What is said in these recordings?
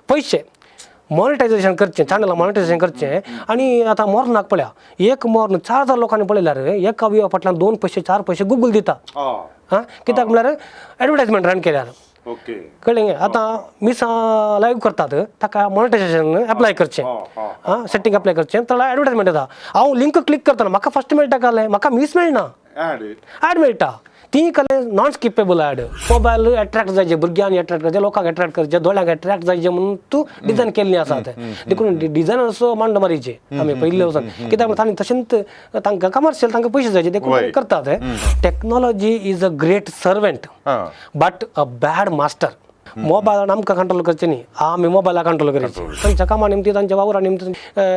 पयशे मॉनिटायझेशन करचें, channel monetisation करचें. आनी आतां मोर्नाक पळया, एक मोर्न 4000 लोकांनी पळयल्यार एका व्यूवा फाटल्यान 2 पयशे 4 पयशे गुगल दिता. आं, कित्याक म्हळ्यार एडवर्टायजमेंट रन केल्यार. कळ्ळें गे? आतां मिसां लायव्ह करतात, ताका मॉनिटायझेशन एप्लाय करचें, आं, सेटींग अप्लाय करचें, थोडा एडवर्टायजमेंट येता. हांव लिंक क्लिक करतना म्हाका फस्ट मेळटा कालें, म्हाका मीस मेळना, ॲड मेळटा. ती कले non skippable ad. Mobile attract जायचे, भुरग्यांक एट्रॅक्ट करचे, लोकांक एट्रॅक्ट करचे, दोळ्यांक एट्रॅक्ट जायचे म्हणून तूं डिझायन केल्ली आसा तें. देखून डिझायनर्स मांड मारीचे आमी पयलीं वचून, कित्याक तांणी तशेंच तांकां कमर्शियल, तांकां पयशे जायचे, देखून करतात. Technology is a great servant but a bad master. मोबायलान आमकां कंट्रोल करचें न्ही, आमी मोबायला कंट्रोल करचे. तांच्या कामा निमती, तांच्या वावरा निमती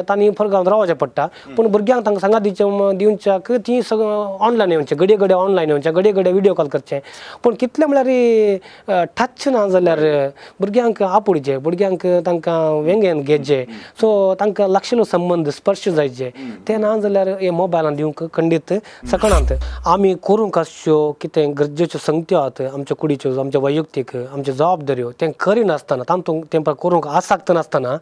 तांणी फरगांत रावचें पडटा. पूण भुरग्यांक तांकां सांगा दिवचें दिवच्याक ती सगळं ऑनलायन येवचें, घडये घडये ऑनलायन येवचें, घडये घडये विडियो कॉल करचें. पूण कितलें म्हळ्यार टच ना जाल्यार भुरग्यांक आपुडचें, भुरग्यांक तांकां वेंगेन घेवचें, सो तांकां लागशिल्लो संबंद स्पर्श जायचे. तें ना जाल्यार हे मोबायलान दिवंक खंडीत सकणांत. आमी करूंक आसच्यो कितें गरजेच्यो संगत्यो आहात आमच्या कुडीच्यो, आमच्या वैयक्तीक, आमच्यो जबाबदाऱ्यो, तें करिनासतना, तातूंत तें करूंक आसक्त नासतना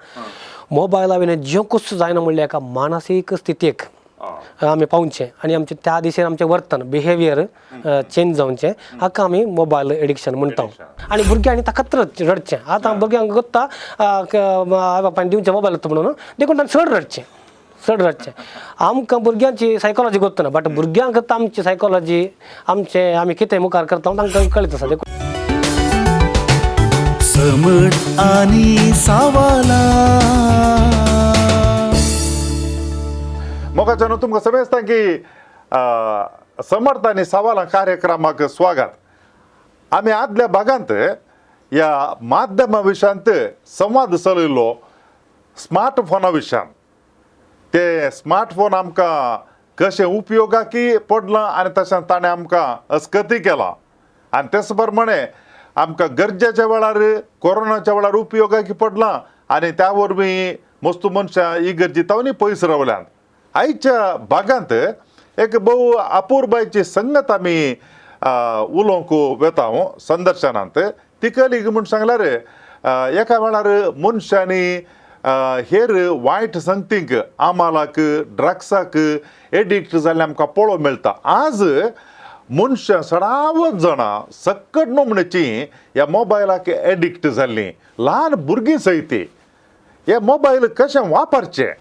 मोबायला वयल्यान जेवकूच जायना म्हणल्यार एका मानसीक स्थितीक आमी पावचें आनी आमचें त्या दिशेन आमचें वर्तन, बिहेवियर चेंज जावचें. हाका आमी मोबायल एडिक्शन म्हणटा. आनी भुरग्यांनी ताकाच रडचें. आतां भुरग्यांक गोत्ता आवय बापायन दिवचें मोबायल म्हणून, देखून तांणी चड रडचें, चड रडचें. आमकां भुरग्यांची सायकोलॉजी गोत्तना, बट भुरग्यांक आमची सायकोलॉजी, आमचें आमी कितें मुखार करता तांकां कळीत आसा देखून. समट आनी सावाला. मोगाच्यानो, तुमकां समजता की समर्थ आनी सवालां कार्यक्रमाक स्वागत. आमी आदल्या भागांत ह्या माध्यमा विशयांत संवाद चलयलो, स्मार्टफोना विशयान. ते स्मार्टफोन आमकां कशें उपयोगाकी पडलां आनी तशें ताणें आमकां अस्कती केलां आनी तेच प्रमाणे आमकां गरजेच्या वेळार, कोरोनाच्या वेळार उपयोगाकी पडलां आनी त्या वरवीं मस्तू मनशां इगर्जी तावनी पयस रावल्यात. आयच्या भागांत एक भोव अपुरबायची संगत आमी उलोवंक वेता संदर्शनांत. ती कली म्हूण सांगल्यार, एका वेळार मनशांनी हेर वायट संगतींक, आमालाक, ड्रग्साक एडिक्ट जाल्लें आमकां पळोवंक मेळटा. आज मनशां सडावत जाणां सक्कट नमणेची ह्या मोबायलाक एडिक्ट जाल्लीं, ल्हान भुरगीं सयत. हे मोबायल कशें वापरचें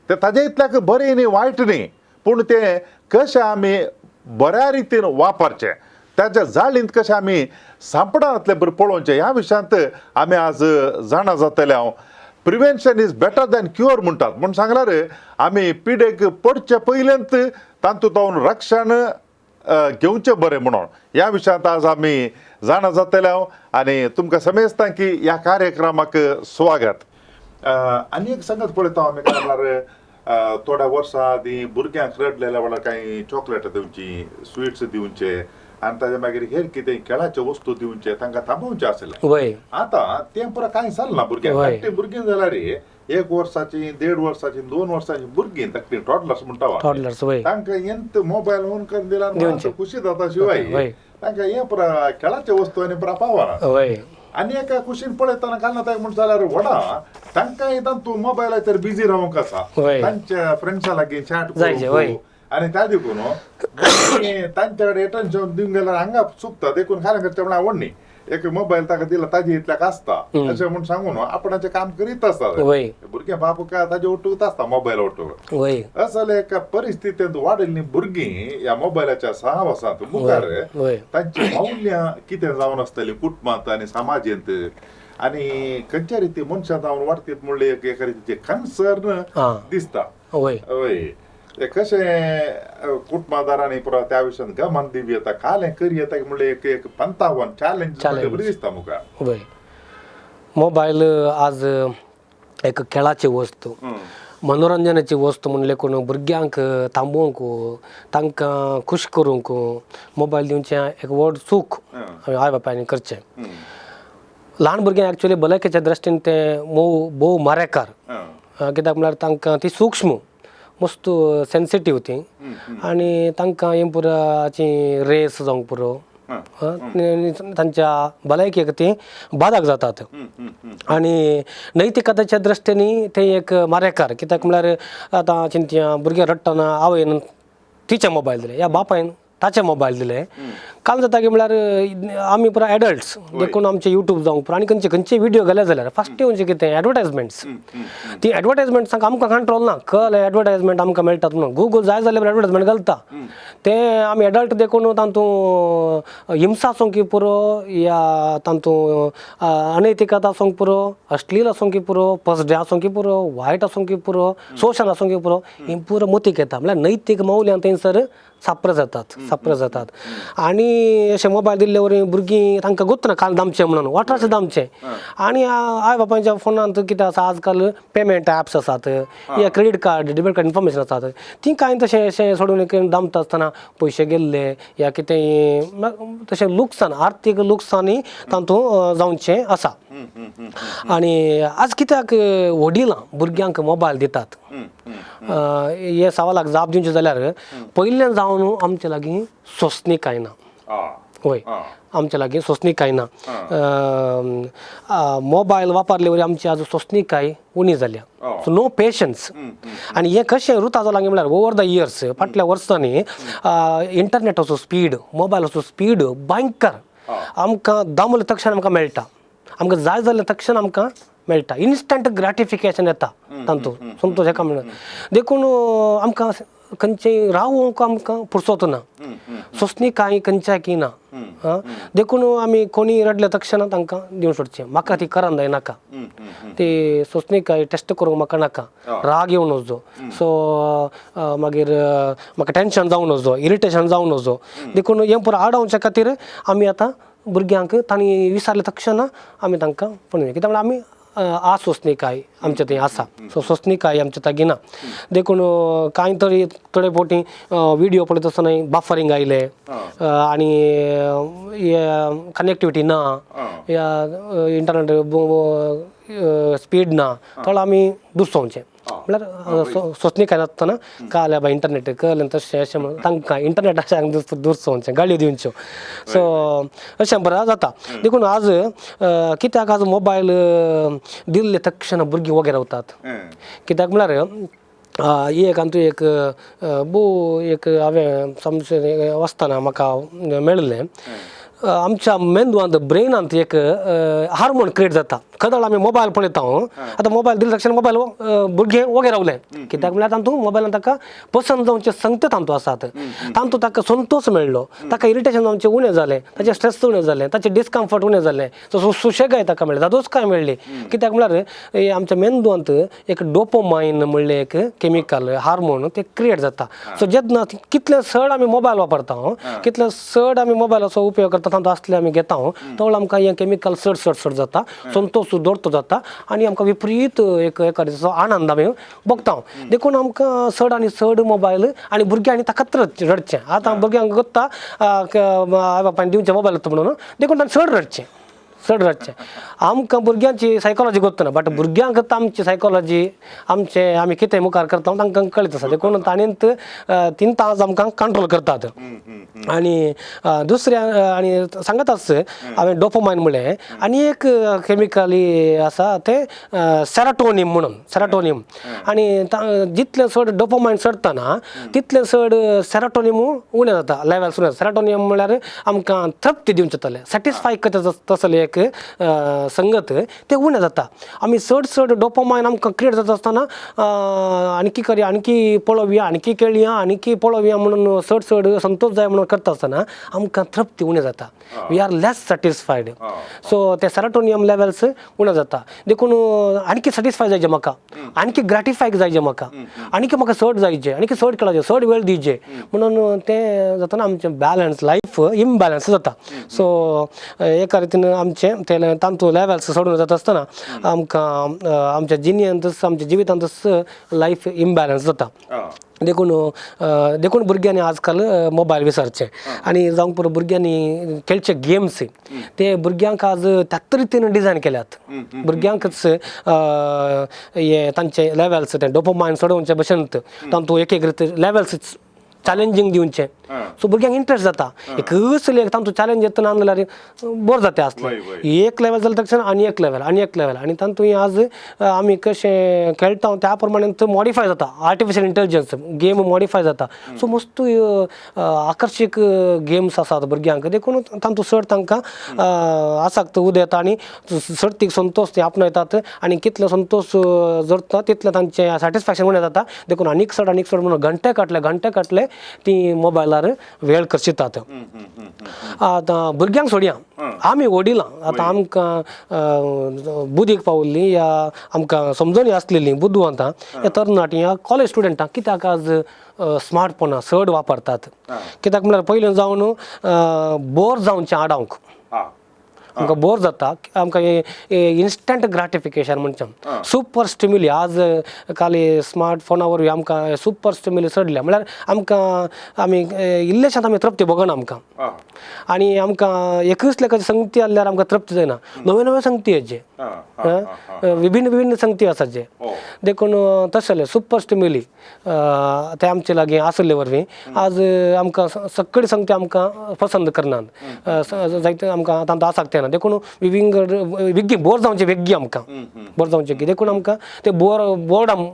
ते ताजे इतल्याक बरें न्ही, वायट न्ही, पूण तें कशें आमी बऱ्या रितीन वापरचें, ताच्या जाळींत कशें आमी सांपडांतलें बरें पळोवचें, ह्या विशयांत आमी आज जाणा जातले. हांव prevention is better than cure म्हणटात. म्हूण सांगल्यार आमी पिडेक पडचे पयलेंत तातूंत रक्षण घेवचें बरें म्हणून. ह्या विशयांत आज आमी जाणा जातले हांव आनी तुमकां समजता की ह्या कार्यक्रमाक स्वागत. आनी एक सांगत पळयता आमी, काय म्हणल्यार थोड्या वर्सां आदीं भुरग्यांक रडलेल्या वेळार कांय चॉकलेटां दिवची, स्विट्स दिवचे आनी ताच्या मागीर हेर कितें खेळाच्यो वस्तू दिवचे, तांकां थांबोवचें आसलें. आतां तें पुरो कांय चलना. भुरग्यांक धाकटीं भुरगीं जाल्यार 1 वर्साची, 1.5 वर्साची, 2 वर्साची भुरगीं, धाकटीं टॉडलर्स म्हणटा आमी. टॉडलर्स, वय. तांकां एंत मोबायल ऑन करून दिल्यार दिवचे. खुशी जाता. शिवाय तांकां हें पुरा खेळाच्यो वस्तू आनी पुरा पावना. आनी एका कुशीन पळयतना घालना ताका म्हण जाल्यार व्हडा तांकां तांतू मोबायलाचेर बिजी रावंक आसा, तांच्या फ्रेंड्सां लागीं चॅट. जायचे, वय. आनी त्या देखून तांच्या कडेन एटन्शन दिवंक गेल्यार हांगा चुकता. देखून खालें करचें म्हणल्यार आवड न्ही, एक मोबायल ताका दिला, ताजे इतल्याक आसता अशें म्हूण सांगून आपणाचें काम करीत आसता. भुरगें बाप काय ताजे ओटूत आसता, मोबायल ओटूक. असले एका परिस्थितींत वाडिल्लीं भुरगीं ह्या मोबायलाच्या सहवासांत मुखार तांची मौल्यां कितें जावन आसतलीं कुटुंबांत आनी समाजेंत आनी खंयच्या रिती मनशां जावन वाडटीत म्हणलें एक एका रितीचें कन्सर्न दिसता. हय, ते कशें कुटुंबादारांनी पुरो त्या विशयान गमन दिवं येता, कालें करी येता म्हणलें एक एक पंतावन चॅलेंज Challenge. बरी दिसता मुखार. वय, मोबायल आज एक खेळाची वस्तू, मनोरंजनाची वस्तू म्हणले कोण भुरग्यांक थांबोवंक, तांकां खूश करूंक मोबायल दिवचें एक व्हड चूक आवय बापायनी करचें. ल्हान भुरग्यांक एक्चुअली भलायकेच्या दृश्टीन तें मोव भोव मारेकार. कित्याक म्हळ्यार तांकां ती सूक्ष्म, मस्त सेन्सिटीव ती आनी तांकां हें पुराची रेस जावंक पुरो. तांच्या भलायकेक ती बाधक जातात. आनी नैतिकताच्या दृश्टीन ते एक मारेकार, कित्याक म्हळ्यार आतां चिंतया भुरगें रडटना आवयन तिचे मोबायल दिले या बापायन ताचे मोबायल दिले, काल जाता की म्हळ्यार आमी पुरा एडल्ट्स देखून आमचे युट्यूब जावंक पुरो आनी खंयचे खंयचे व्हिडियो गेले जाल्यार फस्ट येवचे कितें एडवर्टायजमेंट्स. ती एडवर्टायजमेंट्सांक आमकां कंट्रोल ना, कल एडवर्टायजमेंट आमकां मेळटात म्हणून गुगल जाय जाल्यार एडवर्टायजमेंट घालता, ते आमी एडल्ट देखून तातूंत हिंसा आसूंक पुरो या तातूंत अनैतिकता आसूंक पुरो, अश्लील आसूंक पुरो, पसडे आसूंक पुरो, वायट आसूंक पुरो, शोशण आसूंक पुरो, हें पुरो मतीक येता. म्हळ्यार नैतीक मौल्यां थंयसर साप्र जातात, साप्र जातात. आनी अशें मोबायल दिल्ले वरवीं भुरगीं तांकां गोत्त ना काल दामचें म्हणून वॉटराचें दामचें. आनी आवय बापायच्या फोनांत कितें आसा आजकाल पेमेंट ॲप्स आसात या credit card debit card information आसात, ती कांय तशें अशें सोडून एक दामता आसतना पयशे गेल्ले या कितेंय तशें लुकसाण, आर्थीक लुकसाणूय तातूंत जावचें आसा. आनी आज कित्याक वडिलां भुरग्यांक मोबायल दितात हे सवालाक जाप दिवची जाल्यार पयल्यान जावन आमचे लागीं सोंसणीकाय ना. वय, आमच्या लागीं सोंसणीकाय ना. मोबायल वापरले वरवीं आमची आज सोंसणीकाय उणी जाल्या, सो नो पेशन्स. आनी हें कशें रुता जालां म्हळ्यार ओवर the years फाटल्या वर्सांनी इंटरनेटाचो स्पीड, मोबायलाचो स्पीड भयंकर, आमकां दामले तक्षण आमकां मेळटा, आमकां जाय जाल्यार तक्षण आमकां मेळटा, इन्स्टंट ग्रेटिफिकेशन येता, तातूंत संतोश हेका म्हणून देखून आमकां खंयचेय रावूंक आमकां पुरसोत ना, सोंसणीकाय खंयच्याकय ना. देखून आमी कोणी रडले तक्षण तांकां दिवन सोडचें, म्हाका ती करान जाय नाका, ती सोंसणीकाय टेस्ट करूंक म्हाका नाका, राग येवन नजो, सो मागीर म्हाका टेंशन जावं नजो, इरिटेशन जावं नजो. देखून हें पुरो आडावच्या खातीर आमी आतां भुरग्यांक तांणी विचारले तक्षण आमी तांकां फोन, कित्याक म्हळ्यार आमी आसोसणीकाय आमच्या थंय आसा, सो सोंसणीकाय आमच्या तागी ना. देखून कांय तरी थोडे फावटी व्हिडियो पळयता आसतना बफरींग आयले आनी कनेक्टिविटी ना या इंटरनेट स्पीड ना, थोडो आमी दुसोवचें म्हळ्यार सोंसणीकाय नासतना काल बाबा इंटरनेट कळ्ळें तशें अशें म्हणून तांकां इंटरनेटाच्यान दुसोवचें, गाळयो दिवच्यो, सो अशें बरें जाता. देखून आज कित्याक आज मोबायल दिल्ले तक्षण भुरगीं वगैरे रावतात, कित्याक म्हळ्यार एक आनी एक भोव एक हांवें समजून वाचतना म्हाका मेळिल्लें, आमच्या मेंदवांत ब्रेनांत एक हार्मोन क्रिएट जाता खदळ आमी मोबायल पळयता. आतां मोबायल दिले तक्षण मोबायल भुरगें वगैरे रावलें, कित्याक म्हळ्यार तातूंत मोबायलान ताका पसंत जावचे संगते तातूंत आसात, तातूंत ताका संतोश मेळ्ळो, ताका इरिटेशन जावचें उणें जालें, ताचें स्ट्रेस उणें जालें, ताचें डिस्कम्फर्ट उणें जालें, सो सुशेगाय ताका मेळ्ळी, धादोसकाय मेळ्ळी. कित्याक म्हळ्यार आमच्या मेंदवांत एक डोपोमायन म्हणलें एक केमिकल हार्मोन ते क्रिएट जाता. सो जेन्ना कितले चड आमी मोबायल वापरता, कितले चड आमी मोबायलाचो उपयोग करता, तातूंत आसले आमी घेता, तो आमकां हें केमिकल चड चड चड जाता, संतोश दोडतो जाता आनी आमकां विपरीत एक एकादो आनंद आमी भोगता. देखून आमकां चड आनी चड मोबायल आनी भुरग्यांनी ताकाच रडचें. आतां भुरग्यांक गोत्ता आवय बापायन दिवचें मोबायल म्हणून, देखून तांणी चड रडचें, चड रडचें. आमकां भुरग्यांची सायकोलॉजी गोत्तना, बट भुरग्यांक आमची सायकोलॉजी आमचें आमी कितें मुखार करता तांकां कळीत आसा, देखून ताणें 3 तास आमकां कंट्रोल करतात. आनी दुसऱ्या आनी सांगत आस हांवें डोपोमायन म्हणलें, आनी एक केमिकली आसा तें सेराटोनीम म्हणून, सेराटोनीम. आनी जितलें चड डोपोमायन चडटना तितलें चड सेराटोनीम उणें जाता, लेवल्स उणें. सेराटोनीम म्हणल्यार आमकां तृप्ती दिवचें जातलें, सॅटिस्फाय करता तसलें एक संगत तें उणें जाता. आमी चड चड डोपोमायन आमकां क्रिएट जाता आसतना आणकी करया, आणकी पळोवया, आणकी खेळया, आणकी पळोवया म्हणून चड चड संतोश जाय म्हणून करता आसतना आमकां तृप्ती उणें जाता, we are less satisfied. So ते सेराटोनियम लेवल्स उणें जाता, देखून आणकी सॅटिस्फाय जायचे म्हाका, आणकी ग्रेटिफाय जायचे म्हाका, आणकी म्हाका चड जायचे, आणकी चड खेळायचे, चड वेळ दिवचे म्हणून तें जातना आमचें बॅलन्स लायफ इमबॅलन्स जाता. सो एका रितीन आमचें ते तांतू लेवल्स सोडून जाता आसतना आमकां आमच्या जिणेंतच आमच्या जिवितांतच लायफ इमबॅलन्स जाता. देखून देखून भुरग्यांनी आजकाल मोबायल विसरचे आनी जावंक पुरो भुरग्यांनी खेळचे गेम्स ते भुरग्यांक आज त्याच रितीन डिजायन केल्यात, भुरग्यांकच हे तांचे लेवल्स ते डोपोमायन चडोवचे भशेन तातूंत एक एक रिती लेवल्स चॅलेंजींग दिवचें. सो भुरग्यांक इंट्रस्ट जाता. एकच लेख तांचो चॅलेंज येतना जाल्यार बोर जाता आसलें. एक लेवल जालें तक्षण आनी एक लेवल आनी एक लेवल आनी तातूंत आज आमी कशें खेळटा त्या प्रमाणे तो मॉडिफाय जाता. आर्टिफिशियल इंटेलिजन्स गेम मॉडिफाय जाता. सो मस्त आकर्शीक गेम्स आसात भुरग्यांक, देखून तांतूत चड तांकां आसक्त उदेता आनी सर्तीक संतोश ते आपणायतात आनी कितलो संतोश जोडटा तितलें तांचें सॅटिस्फॅक्शन उणें जाता. देखून आनीक चड आनीक चड म्हणून घंटे काडले घंटे काडले ती मोबायलार वेळ करशितात. आतां भुरग्यांक सोडया, आमी वडिलां आतां आमकां बुदीक पावल्ली या आमकां समजणी आसलेली बुदवंतां ह्या तरणाटीं ह्या कॉलेज स्टुडंटां कित्याक आज स्मार्ट फोनां चड वापरतात? कित्याक म्हळ्यार पयलीं जावन बोर जावचें आडावंक आमकां बोर जाता, आमकां इन्स्टंट ग्राटिफिकेशन म्हणचें सुपर स्टिम्युली. आज काल स्मार्ट फोना वरवीं आमकां सुपर स्टिम्युली चडल्या, म्हळ्यार आमकां आमी इल्लेशांत आमी तृप्ती भोगना आमकां. आनी आमकां एकूच लेखाची संगती आसल्यार आमकां तृप्ती जायना. नवे नवे संगती येचे, विभिन्न विभिन्न संगती आसात जे, देखून तशें सुपर स्टिम्युली ते आमचे लागीं आसले वरवीं आज आमकां सगळी संगती आमकां पसंद करनात, जायते आमकां तांचो आसक्त येना. देखून विविंगड वेगळी बोर जावचे, वेगळी आमकां बोर जावचे की, देखून आमकां ते बोर्डम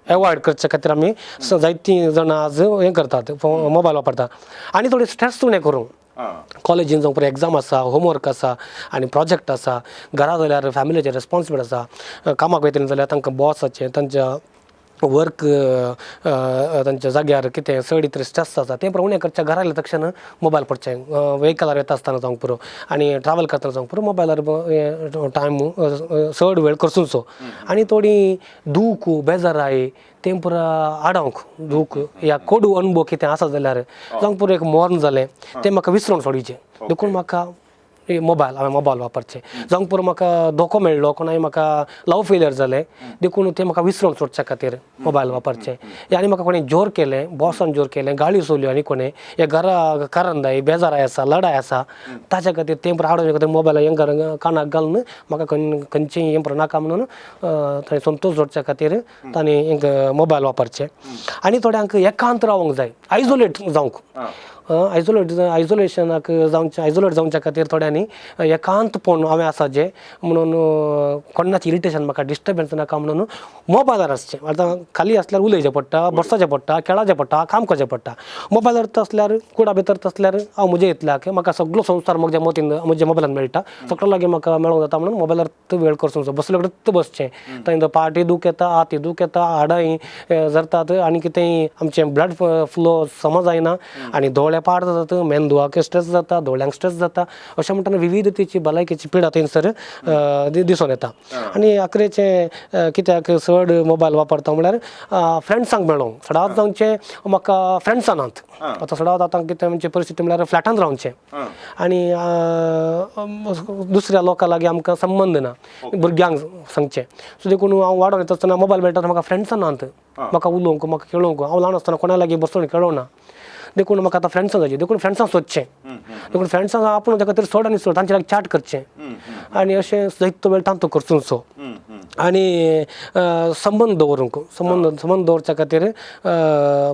एवॉयड करचे खातीर आमी जायतीं जाणां आज हें करतात, मोबायल वापरतात. आनी थोडी स्ट्रेस उणें करूंक कॉलेजीन जावं पुरो एग्जाम आसा, होमवर्क आसा आनी प्रोजेक्ट आसा, घरा जाल्यार फॅमिलीचें रेस्पोन्सिबिलिटी आसा, कामाक वयतलीं जाल्यार तांकां बॉसाचें तांच्या वर्क तांच्या जाग्यार कितें चड तरी स्ट्रेस आसा, तें पुरो उणें करचें. घरा आयले तक्षण मोबायल पडचें, वेहिकलार वता आसतना जावंक पुरो आनी ट्रॅवल करतना जावंक पुरो मोबायलार टायम चड वेळ करचो. आनी थोडी दूख बेजाराय तें पुरो आडावंक, दूख या कोडू अणभव कितें आसा जाल्यार जावंक पुरो एक मर्ण जालें तें म्हाका विसरून सोडीचें, देखून म्हाका मोबायल, हांवें मोबायल वापरचें. जावंक पुरो म्हाका धोको मेळ्ळो, कोणाय म्हाका लव फेलियर जालें, देखून तें म्हाका विसरून सोडच्या खातीर मोबायल वापरचें. आनी म्हाका कोणें जोर केलें, बॉसान जोर केलें, गाळी सोडल्यो आनी कोणें हे घरा करंदाय बेजाराय आसा, लडाय आसा, ताच्या खातीर तें पुरो आडोवचे खातीर मोबायल हें कानाक घालून म्हाका खंयचें हें पुरो नाका म्हणून थंय संतोश जोडच्या खातीर तांणी एक मोबायल वापरचें. आनी थोड्यांक एकांत रावंक जाय, आयजोलेट जावंक, आयजोलेट आयजोलेशनाक जावचें, आयजोलेट जावच्या खातीर थोड्यांनी एकांतपण हांवें आसा जें म्हणून कोणाचें इरिटेशन म्हाका डिस्टर्बन्स नाका म्हणून मोबायलार आसचें. आतां खाली आसल्यार उलयचें पडटा, बसचें पडटा, खेळाचें पडटा, काम करचें पडटा. मोबायलार आसल्यार कुडा भितर आसल्यार हांव म्हजे इतल्याक म्हाका सगळो संवसार म्हज्या मतीन म्हज्या मोबायलान मेळटा, सगळो लागीं म्हाका मेळोंक जाता म्हणून मोबायलार वेळ करचो, बसले कडेन बसचें. थंय पाटी दूख येता, हाती दूख येता, हाडां जरतात आनी कितेंय आमचें ब्लड फ्लो समज जायना आनी दोळे पाड जातात, मेंदवाक स्ट्रेस जाता, दोळ्यांक स्ट्रेस जाता. अशें म्हणटना विविधतेची भलायकेची पिडा थंयसर दिसून येता. आनी अकरेचें कित्याक चड मोबायल वापरता म्हळ्यार फ्रेंड्सांक मेळोंक, सदांच जावचें म्हाका फ्रेंड्सां नात आतां सदांच. आतां कितें आमची परिस्थिती म्हळ्यार फ्लॅटान रावचें आनी दुसऱ्या लोकां लागीं आमकां संबंद ना, भुरग्यांक सांगचें. सो देखून हांव वाडोन येता आसतना मोबायल मेळटा, म्हाका फ्रेंड्सां नात म्हाका उलोवंक, म्हाका खेळोवंक. हांव ल्हान आसतना कोणा लागीं बसून खेळोना, देखून म्हाका आतां फ्रेंड्सां जाय, देखून फ्रेंड्सां सोदचें. देखून फ्रेंड्सां आपूण ताका तरी चड आनी चड तांचे लागीं चॅट करचें आनी अशें जायतो वेळ तांचो करचो आनी संबंद दवरूंक, संबंद संबंद दवरच्या खातीर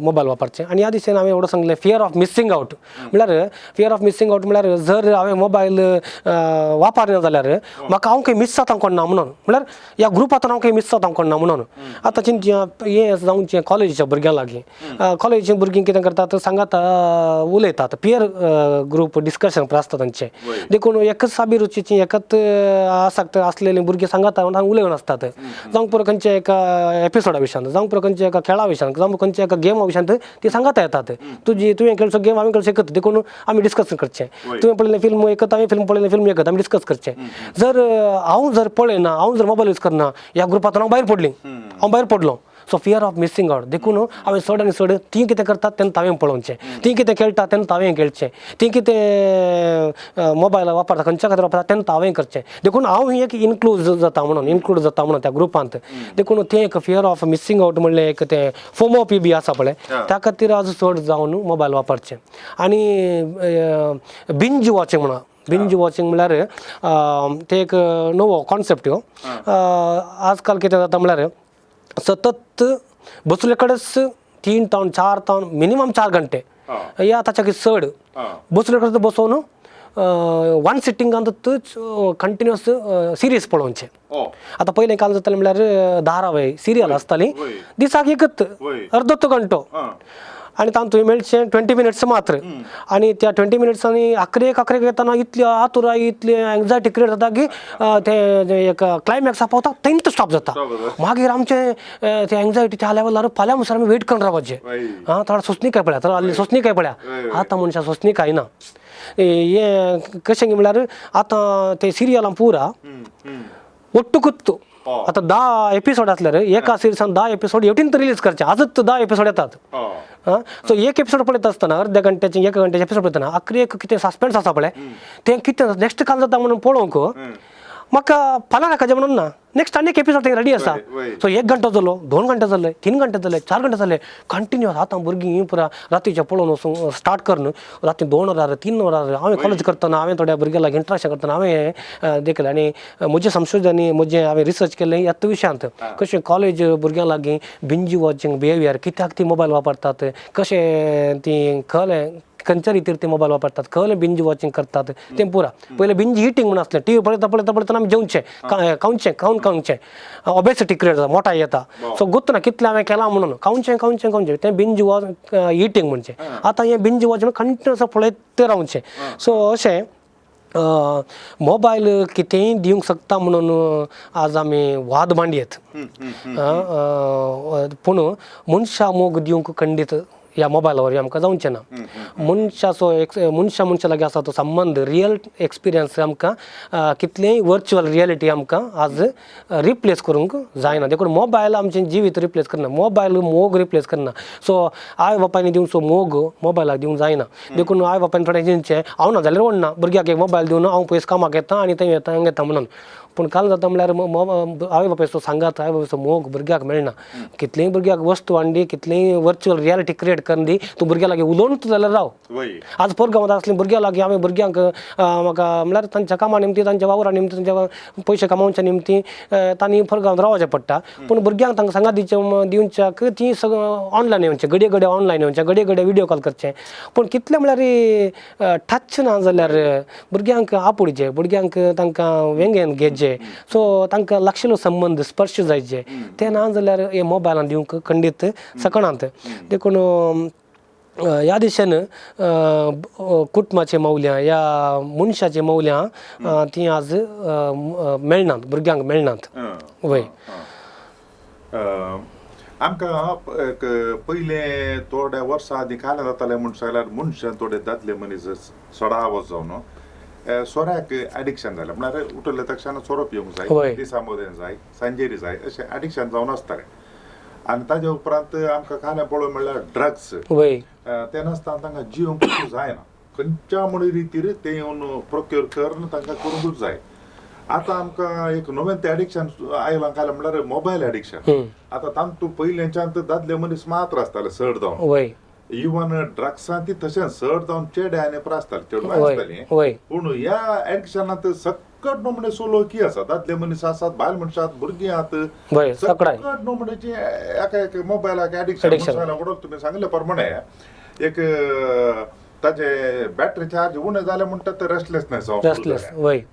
मोबायल वापरचें. आनी ह्या दिशेन हांवें एवढं सांगलें, फियर ऑफ मिसींग आवट म्हळ्यार, फियर ऑफ मिसींग आवट म्हळ्यार जर हांवें मोबायल वापरना जाल्यार म्हाका हांव खंय मिस जाता कोण ना म्हणून, म्हळ्यार ह्या ग्रुपांत हांव खंय मिस जाता कोण ना म्हणून. आतां चिंतया हें जावचें कॉलेजीच्या भुरग्यां लागीं. कॉलेजीच्या भुरगीं कितें करतात, सांगात उलयतात, पियर ग्रूप डिस्कशन आसता तांचें. देखून एकच अभिरुचीची एकच आसक्त आसलेलीं भुरगीं सांगात उलोवन आसतात, जावंक पुरो खंयच्या एका एपिसोडा विशयांत, जावंक पुरो खंयच्या एका खेळा विशयांत, जावं खंयच्या एका गेमा विशयांत ती सांगात येतात. तुजी तुवें खेळचो गेम हांवें खेळचो एकच, देखून आमी डिस्कस करचें. तुवें पळयलें फिल्म एकच, हांवें फिल्म पळयलें फिल्म एकच, आमी डिस्कस करचें. जर हांव जर पळयना, हांव जर मोबायल यूज करना, ह्या ग्रुपांत हांव भायर पडली, हांव भायर पडलो. So fear of missing out, देखून हांवें चड आनी चड तीं कितें करतात तेन्ना हांवें पळोवचें, तीं कितें खेळटा तेन्ना हांवें खेळचें, तीं कितें मोबायल वापरता खंयच्या खातीर वापरता तेन्ना हांवें करचें. देखून हांव एक इनक्लूज जाता म्हणून, इनक्लूड जाता म्हणून त्या ग्रुपांत. देखून तें एक फियर ऑफ मिसींग आवट म्हणलें एक तें फोमो पी बी आसा पळय, त्या खातीर आज चड जावन मोबायल वापरचें. आनी बिंज वॉचिंग म्हणा, बिंज वॉचिंग म्हळ्यार तें एक नवो कॉन्सेप्ट ह्यो. आजकाल कितें जाता म्हळ्यार सतत बसले कडेच 3 तावन 4 तावन, मिनिमम 4 घंटे या ताच्या चड बसले करता बसोवन वन सिटींगान कंटिन्युअस सिरीज पळोवचें. आतां पयलें काल जातालें म्हणल्यार धारावाही सिरियल आसताली, दिसाक एकच अर्दो घंटो आनी तातूंत मेळचें 20 मिनट्स मात्र. आनी त्या 20 मिनट्सांनी अकरेक अकरेक येतना इतली आतुराय, इतली एंग्जायटी क्रिएट जाता की ते एक क्लायमॅक्सा पावता थंयच स्टॉप जाता. मागीर आमचें ते एंग्जायटी त्या लेवलार फाल्यां म्हणसर आमी वेट करून रावपाचें. आं, थोडो सोंसणीकाय पळया, थोडो आहली सोंसणीकाय पळया. आतां मनशां सोंसणीकाय ना. हें कशें म्हणल्यार आतां ते सिरियलां पुरा ಒಟ್ಟುಕುತ್ತು आतां 10 एपिसोड आसल्यार एका सिरिसान 10 एपिसोड 18 रिलीज करचे, आजच 10 एपिसोड येतात. आं, सो एक एपिसोड पळयता आसतना अर्द्या घंट्याचे 1 घंट्याचे एपिसोड पळयतना आखरी एक कितें सस्पेन्स आसा पळय, तें कितें नेक्स्ट काल जाता म्हणून पळोवंक म्हाका फाल्यां नाका म्हणून ना, नेक्स्ट आनी एक एपिसोड थंय रेडी आसा. सो 1 घंटो जालो, 2 घंटे जाले, 3 घंटे जाले, 4 घंटे जाले कंटिन्युअस. आतां भुरगीं पुरा रातीचें पळोवन वचून स्टार्ट करून राती 2 वरार 3 वरार. हांवें कॉलेज करतना हांवें थोड्या भुरग्यां लागीं इंट्राक्शन करतना हांवें देखलें आनी म्हजें संशोधन, म्हजें हांवें रिसर्च केल्लें ह्याच विशयांत, कशें कॉलेज भुरग्यां लागीं बिंजी वॉचिंग बिहेवियर, कित्याक ती मोबायल वापरतात, कशें ती कळ्ळें खंयच्या रितीर ते मोबायल वापरतात, कळ्ळें बिंज वॉचिंग करतात तें पुरा. पयलें बिंज इटींग म्हूण आसलें, टीव्ही पळयता पळयता पळयतना आमी जेवचें, खावचें, खावन खावचें, ओबेसिटी क्रिएट जाता, मोटाय येता. सो गोत्त ना कितलें हांवें केलां म्हणून खावचें खावचें खावचें, तें बिंज वॉच इटींग म्हणचें. आतां हें बिंज वॉच कंटिन्युअस पळयत रावचें. सो अशें मोबायल कितेंय दिवंक शकता म्हणून आज आमी वाद मांडयेत, पूण मनशा मोग दिवंक खंडीत ह्या मोबायला वरवीं आमकां जावचें ना. मनशाचो एक मनशा मनशा लागीं आसा तो संबंद, रियल एक्सपिरियन्स आमकां कितलेंय वर्च्युअल रियलिटी आमकां आज रिप्लेस करूंक जायना. देखून मोबायल आमचें जिवीत रिप्लेस करना, मोबायल मोग रिप्लेस करना. सो आवय बापायनी दिवचो मोग मोबायलाक दिवंक जायना. देखून आवय बापायन थोडें चिंतचें, हांव ना जाल्यार व्हडना भुरग्याक एक मोबायल दिवन हांव पयस कामाक येता आनी थंय येता हांगा येता म्हणून. पूण काल जाता म्हणल्यार आवय बापायचो सांगात, आवय बापायचो मोग भुरग्याक मेळना. कितलीय भुरग्याक वस्तू हाडली, कितलीय वर्च्युअल रियलिटी क्रिएट करून दी, तूं भुरग्या लागीं उलोवनूच जाल्यार राव. आज पोरगांवांत आसलीं भुरग्यां लागीं आमी भुरग्यांक म्हाका म्हणल्यार तांच्या कामा निमती, तांच्या वावरा निमती, तांच्या पयशे कमावच्या निमती तांणी पोरगांवांत रावचें पडटा. पूण भुरग्यांक तांकां सांगात दिवचें दिवच्याक ती सगळं ऑनलायन येवचें, घडये घडये ऑनलायन येवचें, घडये घडये विडियो कॉल करचें. पूण कितलें म्हणल्यार टच ना जाल्यार भुरग्यांक आपुडचें, भुरग्यांक तांकां वेंगेन घेवचें, सो तांकां लागशिल्लो संबंद स्पर्श जायचे, ते ना जाल्यार हे मोबायलान दिवंक खंडीत शकनात. देखून ह्या दिशेन कुटुंबाचीं मौल्यां या मनशाचीं मौल्यां तीं आज मेळनात, भुरग्यांक मेळनात. वय, आमकां एक पयलें थोड्या वर्सां आदीं काल्यां जातालें म्हूण सांगल्यार मनशान थोडे दादले मनीस सडा आवाज जावन सोऱ्याक एडिक्शन जालें. म्हळ्यार उठले तक्षण सोरो पिवंक जाय, दिसा मदें जाय, सांजेरी जाय, अशें एडिक्शन जावन आसतालें. आनी ताज्या उपरांत आमकां काल्यां पळोवंक म्हणल्यार ड्रग्स, ते नासतना तांकां जिवंक जायना, खंयच्या म्हण रितीर ते येवन प्रोक्योर करून तांकां करूंकूच जाय. आतां आमकां एक नवें तें एडिक्शन आयलां काल्यां म्हणल्यार मोबायल एडिक्शन. आतां तांतू पयलेंच्यान दादले मनीस मात्र आसताले चड जावन, इवन ड्रग्सां ती तशेंच चड जावन चेडे आनी आसताले, चेडवां आसतालीं. पूण ह्या एडिक्शनांत सकट नमुने सोलो की आसा, दादले मनीस आसात, बायल मनशां आसात, भुरगीं आहात, सकट नमुन्याची एका एक मोबायलाक एडिक्शन. तुमी सांगले प्रमाणे एक ताजे बॅटरी चार्ज उणें जालें म्हणटा ते रेस्टलेसनेस जावन,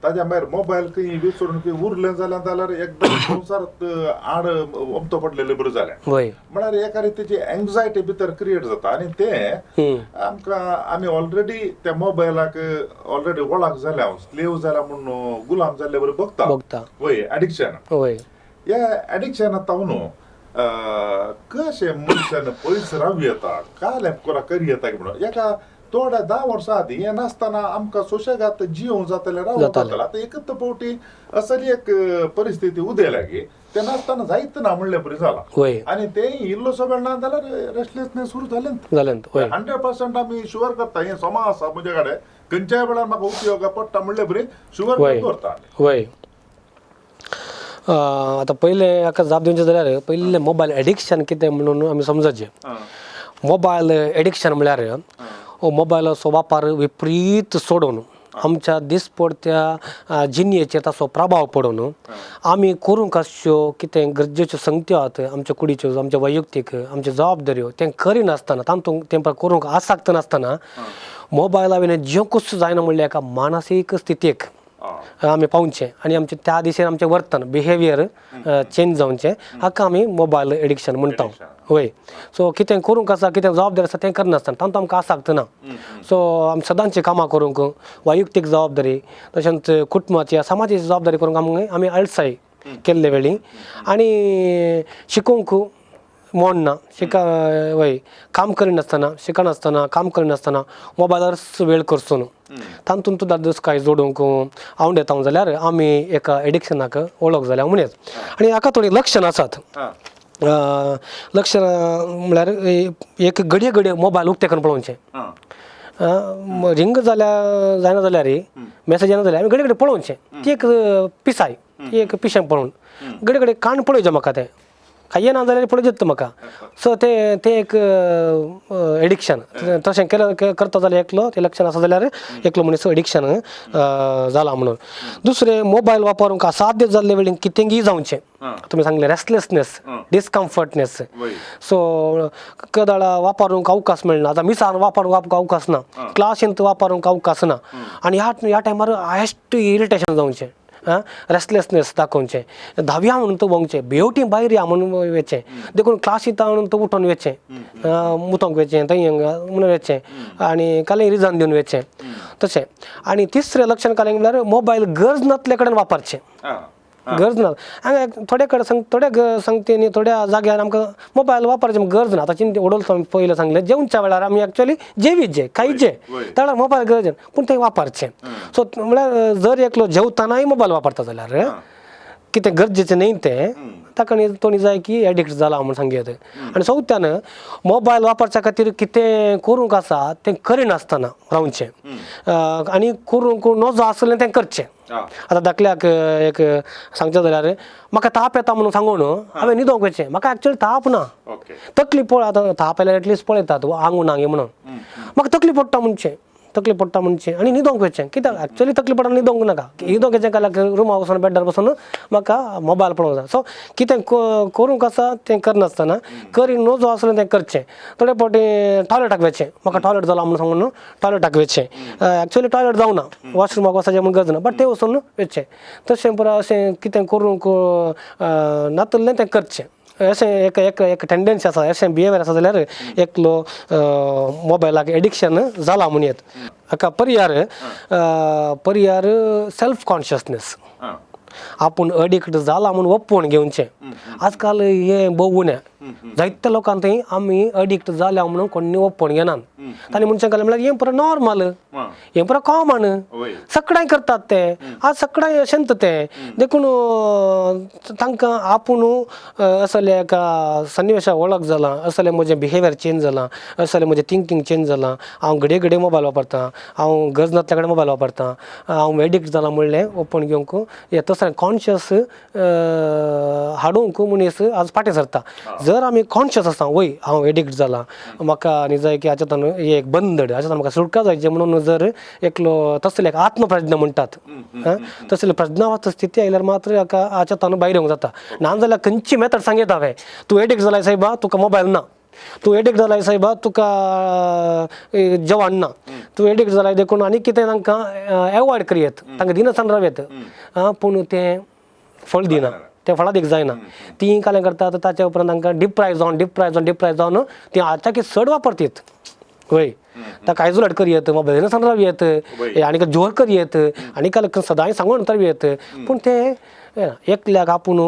ताज्या मागीर मोबायल खंय विसरून खंय उरलें जाल्यार जाल्यार एकदम संवसारांत आड अमतो पडलेले बरें जालें. म्हळ्यार एका रितीची एंग्जायटी भितर क्रिएट जाता आनी तें आमकां आमी ऑलरेडी त्या मोबायलाक ऑलरेडी वळख जाल्या, स्लेव जाल्या म्हूण गुलाम जाल्ले बरें बघता. वय, एडिक्शन. ह्या एडिक्शनात न्हू कशें मनशान पयस रावूं येता, काल करी येता म्हणून एका थोड्या 10 वर्सां आदीं हें नासतना आमकां सुशेगाद जिवंक जातालें, रावंक जातालें. आतां एकच फावटी असली एक परिस्थिती उदयल्या की तें नासतना जायत ना म्हणले परी जालां. आनी तें इल्लोसो वेळ ना जाल्यार रेस्टलेसनेस सुरू जालें. 100% आमी शुअर करता, हें समा आसा म्हजे कडेन, खंयच्याय वेळार म्हाका उपयोग पडटा म्हणले परी शुअर दवरता. वय, आतां पयलें हाका जाप दिवचें जाल्यार पयलें मोबायल एडिक्शन कितें म्हणून आमी समजचें. मोबायल एडिक्शन म्हणल्यार मोबायलाचो वापर विपरीत सोडून आमच्या दिसपडत्या जिणेचेर ताचो प्रभाव पडून आमी करूंक आसच्यो कितें गरजेच्यो संगत्यो आहात आमच्या कुडीच्यो, आमच्या वैयक्तीक, आमच्यो जबाबदाऱ्यो तें करिनासतना, तातूंत तें करूंक आसक्त नासतना मोबायला वयल्यान जेवंकूच जायना म्हणल्यार एका मानसीक स्थितीक आमी पावचें आनी आमचें त्या दिशेन आमचें वर्तन बिहेवियर चेंज जावचें, हाका आमी मोबायल एडिक्शन म्हणटा. वय, सो कितें करूंक आसा, कितें जबाबदारी आसा तें करनासतना तातूंत आमकां आसक्त ना. सो आमी सदांचीं कामां करूंक, वैयक्तीक जबाबदारी तशेंच कुटुंबाची, समाजाची जबाबदारी करूंक आमी आमी आळसाय केल्ले वेळी आनी शिकोवंक मोडना ना शिका वय काम करिनासतना, शिकनासतना, काम करिनासतना मोबायलारच वेळ करचो न्हू, तातूंत सुद्दां दुस्काय जोडूंक आवडेता जाल्यार आमी एका एडिक्शनाक वळख जाल्या म्हणूच. आनी हाका थोडीं लक्षणां आसात. लक्षणां म्हणल्यार एक घडये घडये मोबायल उक्तें करून पळोवचें. रिंग जाल्या जायना जाल्यार, मॅसेज येना जाल्यार आमी घडये घडये पळोवचें. ती एक पिसाय, ती एक पिशें पळोवन घडये घडये कान पळोवचें म्हाका, तें कांय येना जाल्यार पळोवचें म्हाका. सो तें तें एक एडिक्शन. तशें केलें करता जाल्यार एकलो तें लक्षण आसा जाल्यार एकलो मनीस एडिक्शन जाला म्हणून. दुसरें, मोबायल वापरूंक असाध्य जाल्ले वेळी कितेंगी जावचें, तुमी सांगलें रेस्टलेसनेस, डिस्कम्फर्टनेस. सो केदाळा वापरूंक अवकाश मेळना, आतां मिसान वापरूंक अवकाश ना, क्लासींत वापरूंक अवकाश ना, आनी ह्या ह्या टायमार हायस्ट इरिटेशन जावचें, रेस्टलेसनेस दाखोवचें, धांवया म्हणून तो भोंवचें, बेवटी भायर या म्हणून वचें, देखून क्लासींत म्हणून तो उठोन वचें, मुतोंक वचें, थंय हांगा म्हणून वचें आनी कालें रिजन दिवन वचें तशें. आनी तिसरें लक्षण कालें म्हणल्यार मोबायल गरज नासले कडेन वापरचें. गरज ना हांगा थोडे कडेन सांग, थोड्या सांगते थोड्या जाग्यार आमकां मोबायल वापरचें गरज ना. आतां चिंते उडोवचो पयलें सांगलें, जेवच्या वेळार आमी एक्चुअली जेवीचे खायचे त्या वेळार मोबायल गरज ना, पूण तें वापरचें. सो म्हणल्यार जर एकलो जेवतानाय मोबायल वापरता जाल्यार कितें गरजेचें न्हय तें, ताका तोणी जाय की एडिक्ट जाला म्हूण सांगयत. आनी चवथ्यान मोबायल वापरच्या खातीर कितें करूंक आसा तें करिनासतना रावचें आनी करूंक नजो आसलें तें करचें. आतां धाकल्याक एक सांगचें जाल्यार म्हाका ताप येता म्हणून सांगून हांवें न्हिदोंक वचचें, म्हाका एक्चुअली ताप ना, तकली पळय. आतां ताप आयल्यार एटलिस्ट पळयतात आंगू ना म्हणून, म्हाका तकली पडटा म्हणचें, तकली पडटा म्हणचें आनी न्हिदोंक वचचें. कित्याक एक्चुअली तकली पडटा न्हिदोंक नाका, न्हिदोंक वचचें काल्याक रुमा वचून बेडार बसून म्हाका मोबायल पळोवंक जाय. सो कितें करूंक आसा तें करनासतना करी नजो आसलें तें करचें. थोडे फावटी टॉयलेटाक वचचें, म्हाका टॉयलेट जाला म्हणून सांगून टॉयलेटाक वचचें, एक्चुअली टॉयलेट जावना, वॉशरुमाक वचपाचें म्हूण गरज ना, बट तें वचून वचचें. तशें पुरो अशें कितें करूंक नातल्लें तें करचें. अशें एक एक एक टेंडन्सी आसा, अशें बिहेवियर आसा जाल्यार एकलो मोबायलाक एडिक्शन जाला म्हणूं येत. हाका पर्यार पर्यार सेल्फ कॉन्शियसनेस, आपूण एडिक्ट जाला म्हूण ओपोवन घेवचें. आजकाल हें भोव उणें, जायत्या लोकांक थंय आमी एडिक्ट जाल्या म्हणून कोण्णी ओपोवन घेनात. तांणी म्हणचें घालें म्हणल्यार हें पुरो नॉर्मल, हें पुरो कॉमन, सगळ्यांक करतात ते, आज सगळ्यांक अशेंच तें. देखून तांकां आपूण असल्या एका सन्निवेशा वळख जाला, असलें म्हजें बिहेवियर चेंज जालां, असलें म्हजें थिंकींग चेंज जालां, हांव घडये घडये मोबायल वापरतां, हांव गरज नासल्या कडेन मोबायल वापरतां, हांव एडिक्ट जालां म्हणलें ओपन घेवंक हें तसलें कॉन्शियस हाडूंक मनीस आज फाटीं सरता. जर आमी कॉन्शियस आसा, वय हांव एडिक्ट जालां, म्हाका आनी जाय की हाच्यातून एक बंदड, हाच्यातून म्हाका सुटका जायची म्हणून जर एकलो तसले एक आत्मप्रज्ञा म्हणटात, तसले प्रज्ञावस्थ स्थिती आयल्यार मात्र हाका हाच्यातून भायर येवंक जाता. नाजाल्यार खंयची मेथड सांगयता हांवें, तूं एडिक्ट जालाय सायबा तुका मोबायल ना, तूं एडिक्ट जालाय सायबा तुका जेवण ना, तूं एडिक्ट जालाय देखून आनी कितें तांकां एवॉयड करयत, तांकां दिनासतना रावयत, पूण तें फळ दिना, तें फळादीक जायना. तीं कालें करतात, ताच्या उपरांत तांकां डिप्रायज जावन डिप्रायज जावन डिप्रायज जावन तीं आतां चड वापरतीत. वय ताका आयजोलेट करयत, मोबायल दिनासतना रावयत, आनी जोर करयत, आनी काल सदांय सांगून रावयत, पूण तें एकल्याक आपूण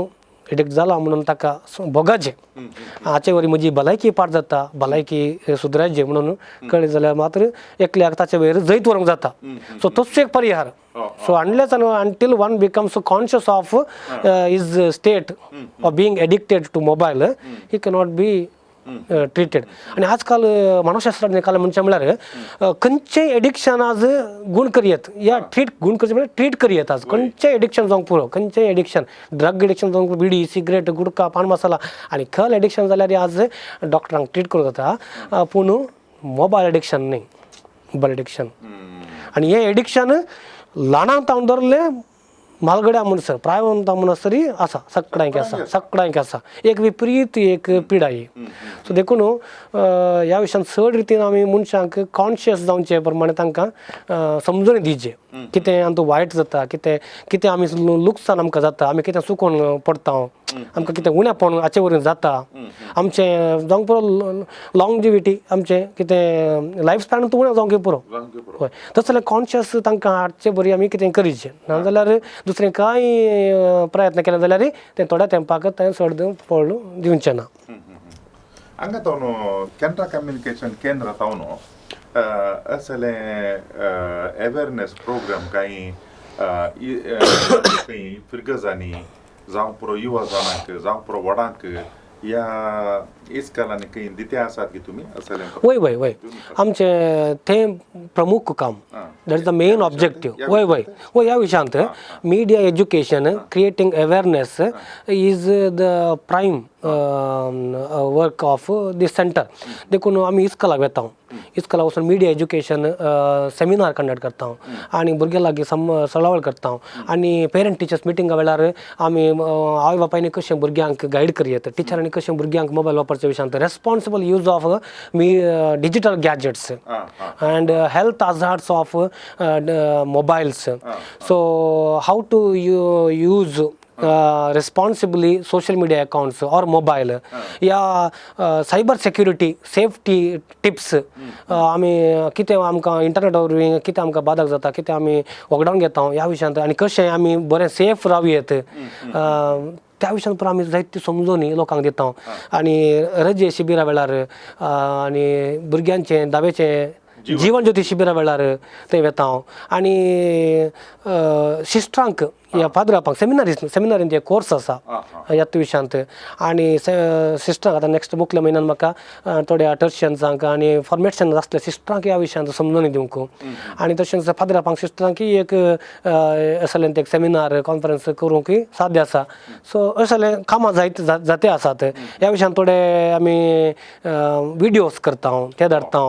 एडिक्ट जाला म्हणून ताका भोगाचें, हाचे वरी म्हजी भलायकी पाड जाता, भलायकी सुदरायची म्हणून कळ्ळें जाल्यार मात्र एकल्याक ताचे वयर जैत व्हरूंक जाता. सो तोच एक परिहार. So unless and until one becomes conscious of his state of being addicted to mobile, he cannot be treated. आनी आजकाल मानसशास्त्राज्ञ काल म्हणचें म्हळ्यार खंयचें एडिक्शन आज गूण करयत या ट्रीट, गूण करचें म्हळ्यार ट्रीट करयत. आज खंयचें एडिक्शन जावंक पुरो, खंयचें एडिक्शन, ड्रग एडिक्शन जावंक, बिडी, सिगरेट, गुटखा, पान मसाला आनी खल एडिक्शन जाल्यार आज डॉक्टरांक ट्रीट करूंक जाता, पूण मोबायल एडिक्शन न्ही. Mobile addiction आनी हें एडिक्शन ल्हानां तावन दवरलें म्हालगड्या म्हणसर, प्रायवंता म्हणसर आसा, सगळ्यांक आसा, सगळ्यांक आसा. एक विपरीत एक पिडा ही. सो देखून ह्या विशयान चड रितीन आमी मनशांक कॉन्शियस जावचे प्रमाणे तांकां समजून दिवचे, कितें आमकां वायट जाता, कितें कितें आमी लुकसाण आमकां जाता, आमी कितें चुकोन पडटा, आमकां कितें उणेपण हाचे वरवीं जाता, आमचें जावंक पुरो लॉंगजिविटी, आमचें कितें लायफ स्पॅन उणें जावंक पुरो. हय, तशें जाल्यार कॉन्शियस तांकां हाडचे बरी आमी कितें करीचें, नाजाल्यार दुसरें कांय प्रयत्न केले जाल्यार तें थोड्या तेंपाक तें चड फळ दिवचें ना. हांगा तावन केनरा कम्युनिकेशन केंद्र तावन असले अवेरनेस प्रोग्राम कांय खंय फिरगजांनी जावं पुरो युवा जाणांक जावं पुरो व्हडांक ह्या इस्कलांनी खंय दिते आसात की तुमी असले? वय वय वय, आमचें तें प्रमुख काम, that is the main objective. वय वय वय, ह्या विशयांत media education, creating awareness is the prime work of this centre. देखून आमी इस्कलाक वेता, इस्कलाक वचून मिडिया एज्युकेशन सेमिनार कंडक्ट करता आनी भुरग्यां लागीं सळावळ करता. आनी पेरंट टिचर्स मिटिंगा वेळार आमी आवय बापायनी कशें भुरग्यांक गायड करयेत, टिचरांनी कशें भुरग्यांक मोबायल वापरच्या विशयांत, responsible use of digital gadgets and health hazards of mobiles, so how to use responsibly social media accounts or mobile, या सायबर सेक्युरिटी सेफ्टी टिप्स, आमी कितें आमकां इंटरनेटा वरवीं कितें आमकां बादक जाता, कितें आमी वगडावन घेता ह्या विशयांत आनी कशें आमी बरें सेफ रावं येत, त्या विशयान पुरो आमी जायती समजोनी लोकांक दिता. आनी रजे शिबिरा वेळार आनी भुरग्यांचें धावेचें जीवन ज्योती शिबिरा वेळार थंय वेता हांव. आनी सिस्टरांक ह्या पाद्रापांक सेमिनारी, सेमिनारीन जे कोर्स आसा ह्याच विशयांत, आनी सिस्टरांक आतां नेक्स्ट मुखल्या म्हयन्यान म्हाका थोड्या टर्शियन्सांक आनी फॉर्मेशन आसल्या सिस्टरांक ह्या विशयांत समजून दिवंक, आनी तशेंच पाद्रापांक सिस्टरांकय एक असलें एक सेमिनार कॉन्फरन्स करूंकय साध्य आसा. सो असले कामां जायत जाते आसात ह्या विशयान. थोडे आमी विडियोज करता, ते धाडटा.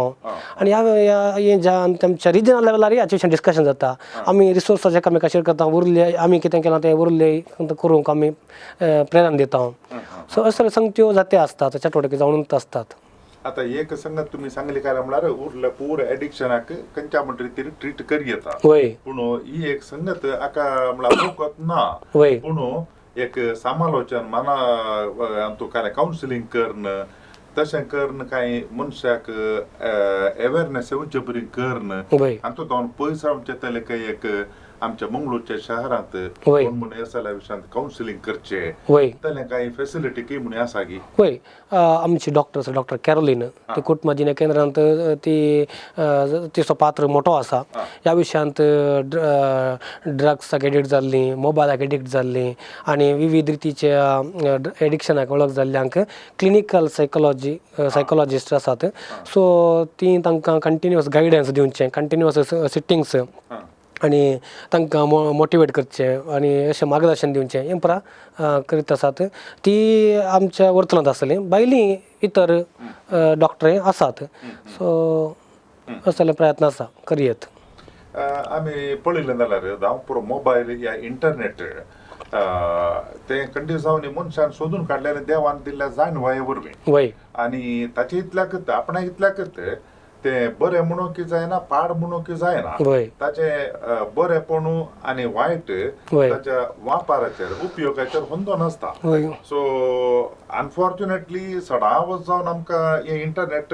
आनी ह्या ह्या ज्या आमच्या रिजनल लेवलार हाचे विशयान डिस्कशन जाता. आमी रिसोर्सास एकामेका शेअर करता, उरले आमी कितें केलां तें उरले करूंक आमी प्रेरणा दिता. सो असले संगत्यो जाते आसतात, चटवटिकी जावनूच आसतात. आता एक संगत तुम्ही सांगली काय म्हळ्यार उरले पूर एडिक्शनाक खंयच्या म्हणटा रितीन ट्रीट करयेता. पूण ही एक संगत आका म्हळ्यार वखद ना, पूण एक समालोचन मना अंतू काय कावन्सिलींग करून, तशें करून कांय मनशाक अवेरनेस येवचे बरी करून आनी तो पयस रावचे तले काय एक आमच्या मंगळूरच्या शहरांत कोण म्हूण ह्या विशयांत कावन्सिलींग करचे तले कांय फेसिलिटी की म्हूण आसा की? वय, आमची डॉक्टर आसा, डॉक्टर कॅरोलीन, ती कुटुंबाजिने केंद्रांत ती तिचो पात्र मोठो आसा ह्या विशयांत. ड्रग्साक एडिक्ट जाल्लीं, मोबायलाक एडिक्ट जाल्लीं आनी विविध रितीच्या एडिक्शनाक वळख जाल्ल्यांक क्लिनिकल सायकोलॉजिस्ट आसात. सो ती तांकां कंटिन्युअस गायडन्स दिवचें, कंटिन्युअस सिटींग्स आनी तांकां मोटिवेट करचें आनी अशें मार्गदर्शन दिवचें, हें पुरा करीत आसात. ती आमच्या वर्तुळांत आसतली. भायली इतर डॉक्टरय आसात. सो असले प्रयत्न आसा करयेत. आमी पळयलें जाल्यार जावं पुरो मोबायल या इंटरनेट तें कंडिसांनी मनशान सोदून काडलें देवान दिल्ल्या जाणवाये वरवीं. आनी ताचे इतल्याकच, आपणा इतल्याकच ते बरें म्हणूंक की जायना, पाड म्हणूंक की जायना. ताचे बरेंपण आनी वायट ताच्या वापराचेर, उपयोगाचेर होंदोन आसता. सो अनफॉर्च्युनेटली सदांच जावन आमकां हें इंटरनेट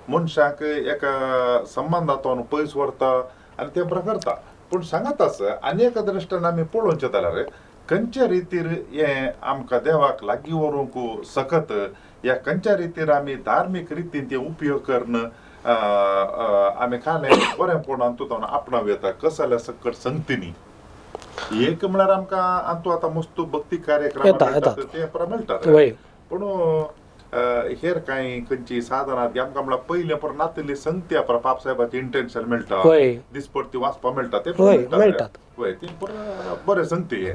मनशाक एका संबंदांतून पयस व्हरता आनी तें बरें करता. पूण सांगत आसा, आनी एका दृश्टीन आमी पळोवचें जाल्यार खंयच्या रितीर हें आमकां देवाक लागीं व्हरूंक सकत, या खंयच्या रितीर आमी धार्मीक रितीन ते उपयोग करून आमी खालें बरेंपण हातूंत आपणाव येता कसल्या सकट संगतीनी. एक म्हळ्यार आमकां अंतू आतां मस्त भक्ती कार्यक्रम ते मेळटात, पूण हेर कांय खंयची साधनां आमकां म्हळ्यार पयलें पर नातिल्ली संगती पाप साहेबाची इंटेन्शन मेळटा, दिसपडती वाचपाक मेळटा, ते मेळटात. वय, ती बरें संगती हे.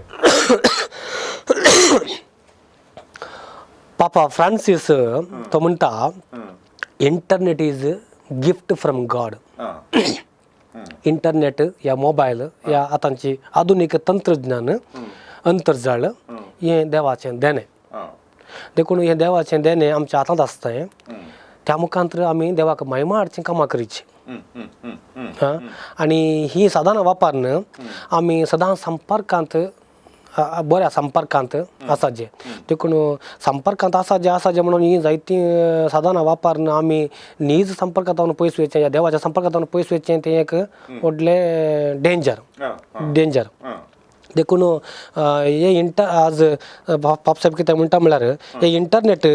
पापा फ्रांसीस तो म्हणटा, internet is gift from God. Internet या मोबायल या आतांची आधुनीक तंत्रज्ञान अंतर्जाळ हें देवाचें देणें. देखून हें देवाचें देणें आमच्या हातांत आसता हें, त्या मुखांत आमी देवाक महिमा हाडचीं कामां करचीं. हां, आनी ही साधनां वापरून आमी सदां संपर्कांत बऱ्या संपर्कांत आसा जे. देखून संपर्कांत आसा जे आसा जे म्हणून ही जायतीं साधनां वापरून आमी नीज संपर्कांत पयस वयचें या देवाच्या संपर्कांत पयस वयचें तें एक व्हडलें डेंजर डेंजर. देखून हे आज बापसाहेब कितें म्हणटा म्हळ्यार हे इंटरनेट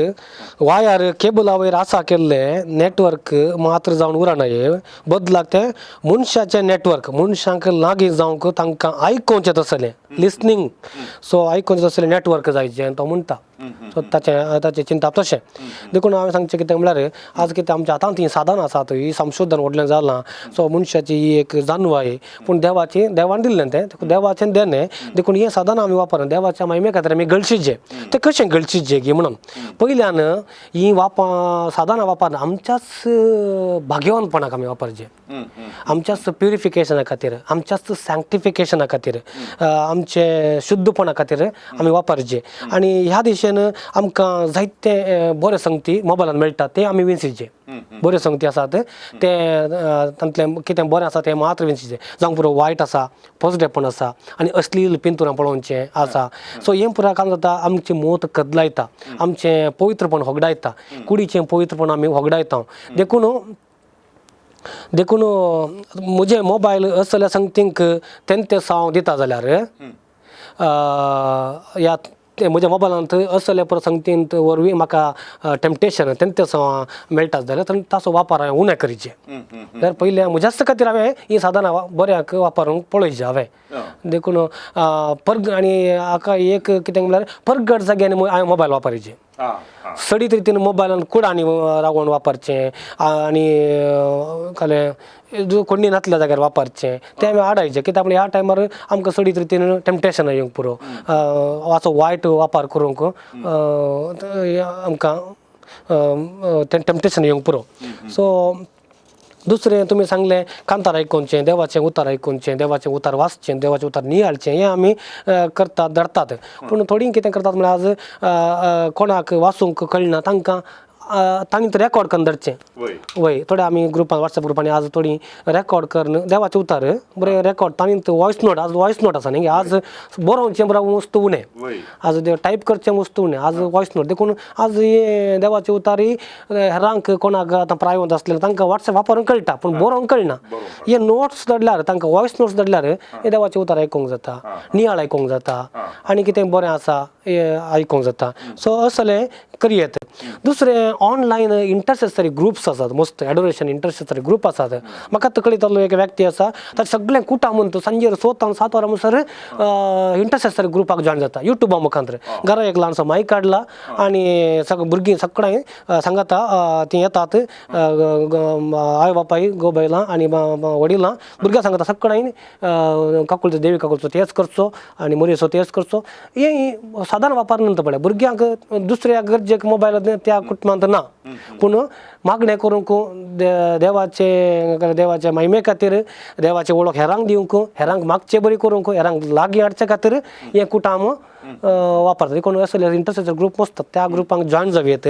वायर केबला वयर आसा केल्लें नेटवर्क मात्र जावन उरना, हे बदलाक तें मनशाचें नेटवर्क, मनशांक लागीं जावंक तांकां आयकोवचें तसलें लिसनींग, सो आयकोवचें तसलें नेटवर्क जाय जें तो म्हणटा. सो ताचें ताचें चिंतप तशें. देखून हांवें सांगचें कितें म्हळ्यार आज कितें आमच्या हातांत हीं साधनां आसात, ही संशोधन व्हडलें जालां, सो मनशाची ही एक जाणवाय, पूण देवाची देवान दिल्लें तें देवाचें देणें. देखून हें साधनां आमी वापरना देवाच्या महिमे खातीर आमी गळशिचे तें कशें गळशिचे गी म्हणून पयल्यान हीं साधनां वापरना आमच्याच भाग्यवानपणाक आमी वापरचें, आमच्याच प्युरिफिकेशना खातीर, आमच्याच सँक्टिफिकेशना खातीर, आमचे शुद्धपणा खातीर आमी वापरचे. आनी ह्या दिशेन आमकां जायते बरे संगती मोबायलान मेळटा ते आमी विंचचे, बऱ्यो संगती आसात ते तांतलें कितें बरें आसा तें मात्र विंचचें, जावंक पुरो वायट आसा पॉझिटिवपण आसा आनी अश्लील पिंतुरां पळोवचें आसा. सो हें पुरा काम जाता आमची मोत कदलायता, आमचें पवित्रपण होगडायता, कुडीचें पवित्रपण आमी होगडायता. देखून देखून म्हजें मोबायल असल्या संगतींक तें साव दिता जाल्यार ह्या ते म्हज्या मोबायलांत असल्या प्रसंगतींत वरवीं म्हाका टेम्पटेशन तें साव मेळटा जाल्यार ताचो वापर हांवें उणें करचें. जाल्यार पयलें म्हज्याच खातीर हांवें हीं साधनां बऱ्याक वापरूंक पळयचें हांवें. देखून आनी हाका एक कितें म्हळ्यार परगट जाग्यांनी हांवें मोबायल वापरचें, सडीत रितीन मोबायलान कुडांनी रावोन वापरचें आनी कळ्ळें कोणी नातल्या जाग्यार वापरचें तें आमी आडायचें. कित्याक ह्या टायमार आमकां सडीत रितीन टेम्पटेशन येवंक पुरो, हाचो वायट वापर करूंक आमकां तें टेम्पटेशन येवंक पुरो. सो दुसरें तुमी सांगलें कांतार आयकुचें, देवाचें उतार आयकुचें, देवाचें उतार वाचचें, देवाचें उतार नियाळचें, हें आमी करतात धरतात. पूण थोडीं कितें करतात म्हळ्यार आज कोणाक वाचूंक कळना तांकां तांणी रेकॉर्ड करून धरचें. वय थोडे आमी ग्रुपान वॉट्सएप ग्रुपांनी आज थोडीं रेकॉर्ड करून देवाचें उतार बरें रेकॉर्ड तांणी वॉयस नोट, आज वॉयस नोट आसा न्ही, आज बरोवचें बरें वस्तू उणें, आज टायप करचें वस्तू उणें, आज वॉयस नोट. देखून आज हे देवाचे उतारी हेरांक कोणाक आतां प्रायवंत आसलें तांकां वॉट्सएप वापरूंक कळटा पूण बरोवंक कळना. हे नोट्स धाडल्यार तांकां वॉयस नोट्स धाडल्यार हे देवाचे उतार आयकूंक जाता, नियाळ आयकूंक जाता आनी कितें बरें आसा हें आयकूंक जाता. सो असलें करयेत. दुसरें ऑनलायन इंटरसेसरी ग्रुप्स आसात, मस्त एडोरेशन इंटरसेसरी ग्रुप आसात. म्हाका तकलेंतलो एक व्यक्ती आसा ताचे सगळें कुटां म्हणटा सांजेर 6 7 वरां म्हणसर इंटरसेसरी ग्रुपाक जॉयन जाता युट्यूबा मुखांतर. घरा एक ल्हानसो मायक काडला आनी सगळीं भुरगीं सगळीं सांगता तीं येतात, आवय बापाय गो बायलां आनी वडिलां भुरग्यां सांगता सगळ्यांनी काकुळचो देवी काकुळचो तेच करचो आनी मोरयेचो तेच करचो. हें सादारण वापर पळय भुरग्यांक दुसऱ्या गरजेक मोबायल त्या कुटुंबांत ना, पूण मागणें करूंक देवाचे देवाचे महिमे खातीर देवाचे वळख हेरांक दिवंक, हेरांक मागचे बरी करूंक, हेरांक लागीं हाडचे खातीर हें कुटाम वापरतात. देखून असले इंटरसेसर ग्रूप आसतात त्या ग्रुपांक जॉयन जावं येत.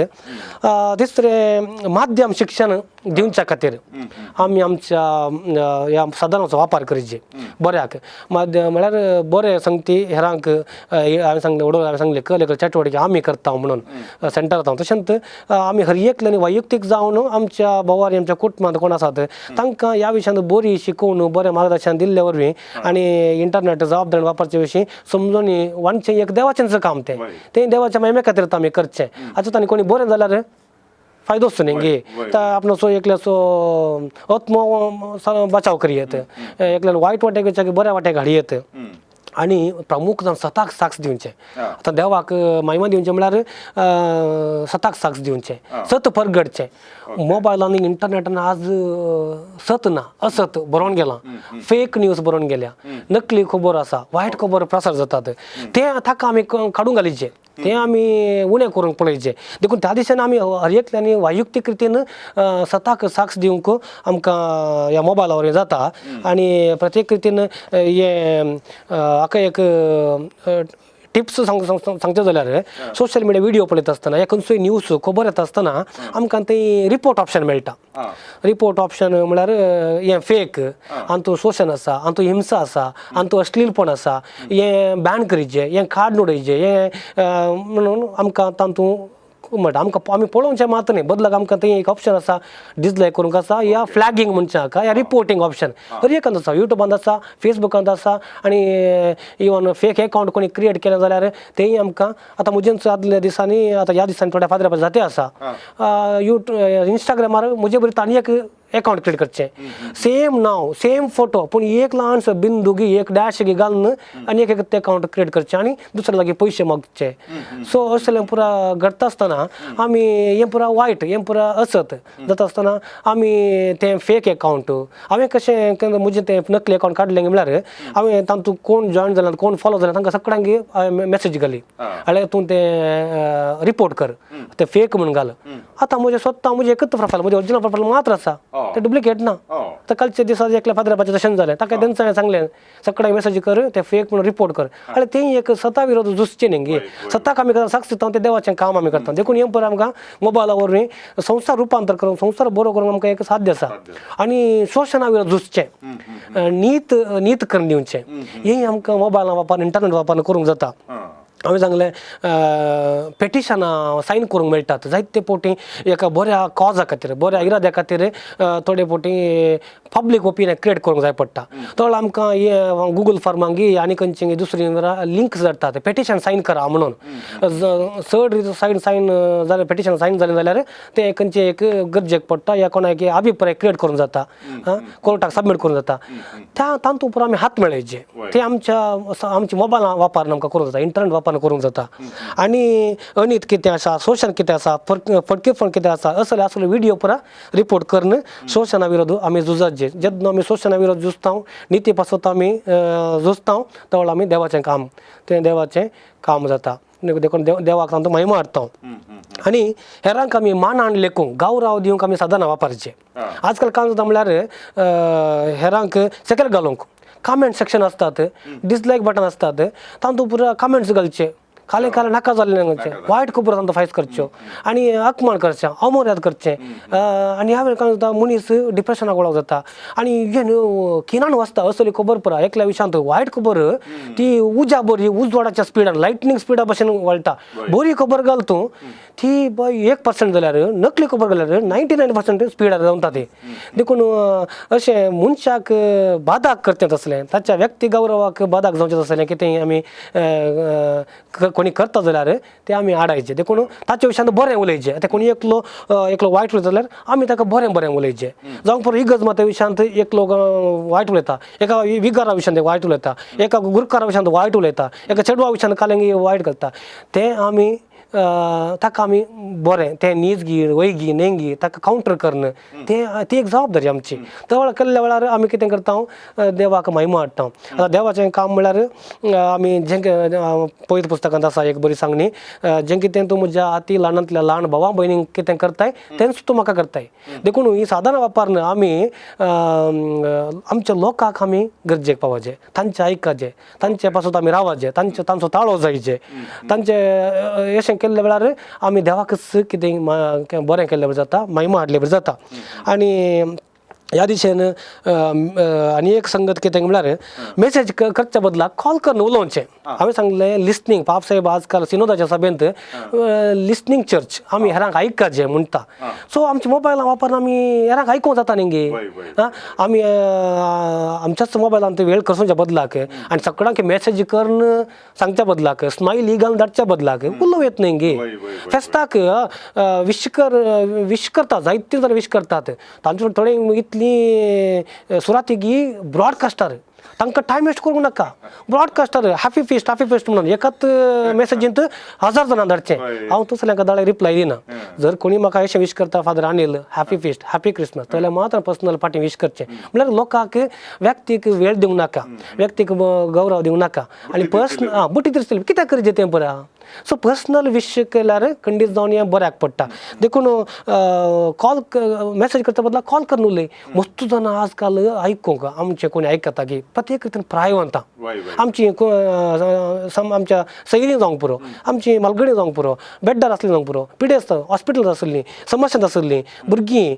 तिसरें माध्यम शिक्षण दिवच्या खातीर आमी आमच्या ह्या साधनाचो वापर करचे बऱ्याक. माध्यम म्हळ्यार बरें संगती हेरांक हांवें सांगलें वडोल हांवें सांगलें कल चटवटिके आमी करता म्हणून सेंटर जाता, तशेंच आमी हर एकल्यानी वैयक्तीक जावन आमच्या भोवारी आमच्या कुटुंबांत कोण आसात तांकां ह्या विशयांत बरी शिकोवन बरें मार्गदर्शन दिल्ले वरवीं आनी इंटरनेट जबाबदारी वापरचे विशीं समजून वांटचें एक देवाचेंच काम तें, तें देवाच्या महिमे खातीर आमी करचें. आतां तांणी कोणी बरें जाल्यार फायदोच न्ही गे, तर आपणाचो एकल्याचो आत्मो बचाव करयेत, एकल्यान वायट वाटेक वचचे बऱ्या वाटेक हाडयेत. आनी प्रमुख जावन सताक साक्ष दिवचें. आतां देवाक महिमा दिवचें म्हळ्यार सताक साक्ष दिवचें, सत परगटचें. मोबायल आनी इंटरनेटान आज सत ना, असत बरोवन गेलां, फेक न्यूज बरोवन गेल्या, नकली खबर आसा, वायट खबर प्रसार जातात, तें ताका आमी काडून घालीचें, तें आमी उणें करूंक पळयचें. देखून त्या दिशेन आमी हर एकल्यांनी वैयक्तीक रितीन सताक साक्ष दिवंक आमकां ह्या मोबायला वरवीं जाता. आनी प्रत्येक रितीन हें हाका एक टिप्स सांगचें जाल्यार सोशल मिडिया व्हिडियो पळयता आसतना या खंयचोय न्यूज खबर येता आसतना आमकां थंय रिपोर्ट ऑप्शन मेळटा. रिपोर्ट ऑप्शन म्हळ्यार हें फेक, हातूंत शोशण आसा, हातूंत हिंसा आसा, हातूंत अश्लीलपण आसा, हें बॅन करीचें, हें काडून उडयचें, हें म्हणून आमकां तातूंत म्हणटा. आमकां आमी पळोवचें मात न्ही, बदलाक आमकां थंय एक ऑप्शन आसा, डिसलायक करूंक आसा या फ्लॅगींग म्हणचें हाका, या रिपोर्टींग ऑप्शन हर एकांत आसा, युट्यूबांत आसा, फेसबुकांत आसा. आनी इवन फेक एकावंट कोणी क्रिएट केलें जाल्यार तेंय आमकां आतां म्हजेंच आदल्या दिसांनी, आतां ह्या दिसांनी थोड्या फादरा जाते आसा, इंस्टाग्रामार म्हजे बरी तांणी एक एकावंट क्रिएट करचें, सेम नांव सेम फोटो, पूण एक ल्हानसो बिंदू गी एक डॅश गी घालून आनी एक एक ते एकावंट क्रिएट करचें आनी दुसऱ्या लागीं पयशे मागचे. सो असलें पुरा घडटा आसतना आमी हें पुरा वायट, हें पुरा असत जाता आसतना आमी तें फेक एकावंट हांवें कशें केन्ना म्हजें तें नकली एकावंट काडलें म्हळ्यार हांवें तातूंत कोण जॉयन जाला, कोण फॉलो जाला तांकां सगळ्यांक हांवें मॅसेज घाली, जाल्यार तूं तें रिपोर्ट कर, तें फेक म्हूण घाल. आतां म्हजें स्वता म्हजें एकच प्रोफायल, म्हजें ओरिजिनल प्रोफायल मात्र आसा, तें डुप्लिकेट ना. आतां कालच्या दिसा एकल्या फादरापाचें तशेंच जालें, ताका तेंच हांवें सांगलें सगळ्यांक मॅसेज कर, तें फेक म्हणून रिपोर्ट कर. आनी तें एक सता विरोध झुजचें न्ही गे, सताक आमी साक्ष दिता, तें देवाचें काम आमी करता. देखून हें पळय आमकां मोबायला वरवीं संवसार रुपांतर करूंक, संवसार बरो करूंक आमकां एक साध्य आसा. आनी शोशणा विरोध झुजचें, नीत नीत करून दिवचें, हें आमकां मोबायला वापर, इंटरनेट वापर करूंक जाता. हांवें सांगलें पेटिशनां सायन करूंक मेळटात जायते फावटी, एका बऱ्या कॉजा खातीर, बऱ्या इराद्या खातीर थोडे फावटी पब्लीक ओपिनियन क्रिएट करूंक जाय पडटा. तो आमकां हे गुगल फॉर्मांक आनी खंयची दुसरी लिंक्स धाडटात, पेटिशन सायन करा म्हणून. चड सायन सायन जाल्यार, पेटिशन सायन जालें जाल्यार तें खंयचें एक गरजेक पडटा या कोणाक अभिप्राय क्रिएट करूंक जाता, कोर्टाक सबमीट करूंक जाता, त्या तातूंत पुरो आमी हात मेळयचे. ते आमच्या आमच्या मोबायल वापरून आमकां करूंक जाता, इंटरनेट वापरून करूंक जाता. आनी अनीत कितें आसा, शोशण कितें आसा, फटकेपण कितें आसा, असले असले व्हिडियो पुरा रिपोर्ट करून शोशणा विरोध आमी झुजाचे. जेन्ना आमी शोशणा विरोध झुजता, निती पासत आमी झुजता, तेवळ आमी देवाचें काम, तें देवाचें काम जाता. देखून देवाक तांचो महिमा हाडटा. आनी हेरांक आमी मानान लेखूंक, गावराव दिवंक आमी साधनां वापरचें. आजकाल काम जाता म्हणल्यार हेरांक सकयल घालूंक कमेंट सेक्शन आसतात, डिसलायक बटन आसतात, तातूंत पुरा कमेंट्स घालचे, खालें खालें नाका जाल्लें घालचें, वायट खबरो तांचो फायस करच्यो आनी अपमान करचें, अमर्याद करचें. आनी ह्या वेळार काय जाता, मनीस डिप्रेशनाक वळख जाता आनी हें किनान वचता. असली खबर पुरा एकल्या विशयांत वायट खबर ती उज्या बरी उजवाडाच्या स्पिडान, लायटनींग स्पिडा भशेन वळटा. बरी खबर घाल तूं ती 1% जाल्यार नकली खबर घाल्यार 99% स्पिडार जावन ती. देखून अशें मनशाक बादाक करचें तसलें, ताच्या व्यक्ती गौरवाक बादाक जावचें तसलें कितें आमी कोणी करता जाल्यार तें आमी आडायचें. देखून ताच्या विशयान बरें उलयचें. आतां कोणी एकलो एकलो वायट उलयता जाल्यार आमी ताका बरें बरें उलयचें. जावं पुरो इगर्ज माता विशयांत एकलो वायट उलयता, एका विगारा विशयांत वायट उलयता, एका गुरकारा विशयांत वायट उलयता, एका चेडवा विशयांत कालेंगी वायट करता, तें आमी ताका आमी बरें तें नीजगी वैगी नेंगी ताका कावंटर करणं तें ती एक जबाबदारी आमची. त्या वेळार केल्ल्या वेळार आमी कितें करता, देवाक महिमा हाडटा. आतां देवाचें काम म्हणल्यार आमी जें पवित्र पुस्तकांत आसा एक बरी सांगणी, जें कितें तूं म्हज्या आती ल्हानांतल्या ल्हान भावा भयणींक कितें करताय तेंच तूं म्हाका करताय. देखून ही साधनां वापरून आमी आमच्या लोकांक आमी गरजेक पावचे, तांचें आयकाचें, तांचे पासून आमी रावाचें, तांचे तांचो ताळो जायचे. तांचे अशें केल्ल्या वेळार आमी देवाकच कितें बरें केल्ल्या बरें जाता, महिमा हाडले बरें जाता. आनी ह्या दिशेन आनी एक संगत कितें म्हणल्यार मेसेज करच्या बदलाक कॉल करून उलोवचें. हांवें सांगलें लिसनींग, पाप साहेब आजकाल सिनोदाच्या सभेंत लिसनींग चर्च, आमी हेरांक आयकाचें म्हणटा. सो आमच्या मोबायला वापरून आमी हेरांक आयकूंक जाता न्ही गे. आमी आमच्याच मोबायलान वेळ करच्या बदलाक आनी सगळ्यांक मेसेज करून सांगच्या बदलाक, स्मायल ही घालून धाडच्या बदलाक उलोवं येत न्ही गे. फेस्ताक विश कर, विश करता, जायते जाण विश करतात, तांचे थोडे इतली सुराती की ब्रॉडकास्टर तांकां टायम वेस्ट करूंक नाका. Broadcaster happy feast happy feast म्हणून एकाच मेसेजींत हजार जाणां धाडचें. हांव तसल्यांक धाडे रिप्लाय दिना. जर कोणी म्हाका अशें विश करता, Father Anil happy feast, happy Christmas, जाल्यार मात्र पर्सनल फाटीं विश करचें. म्हणल्यार लोकांक व्यक्तीक वेळ दिवंक नाका, व्यक्तीक गौरव दिवंक नाका आनी पर्सनल आं बुटी दिसतली कित्याक करचें तें बरें. सो पर्सनल विश केल्यार खंडीत जावन हें बऱ्याक पडटा. देखून कॉल मॅसेज करता बदला कॉल करून उलय. मस्त जाणां आजकाल आयकूंक आमचें कोणी आयकता की प्रत्येक रितीन प्रायवंता आमची आमच्या सैरी जावंक पुरो, आमची मालगणी जावंक पुरो, बेड्डार आसली जावंक पुरो, पिडेस्त हॉस्पिटल आसली, समस्यांत आसली भुरगीं,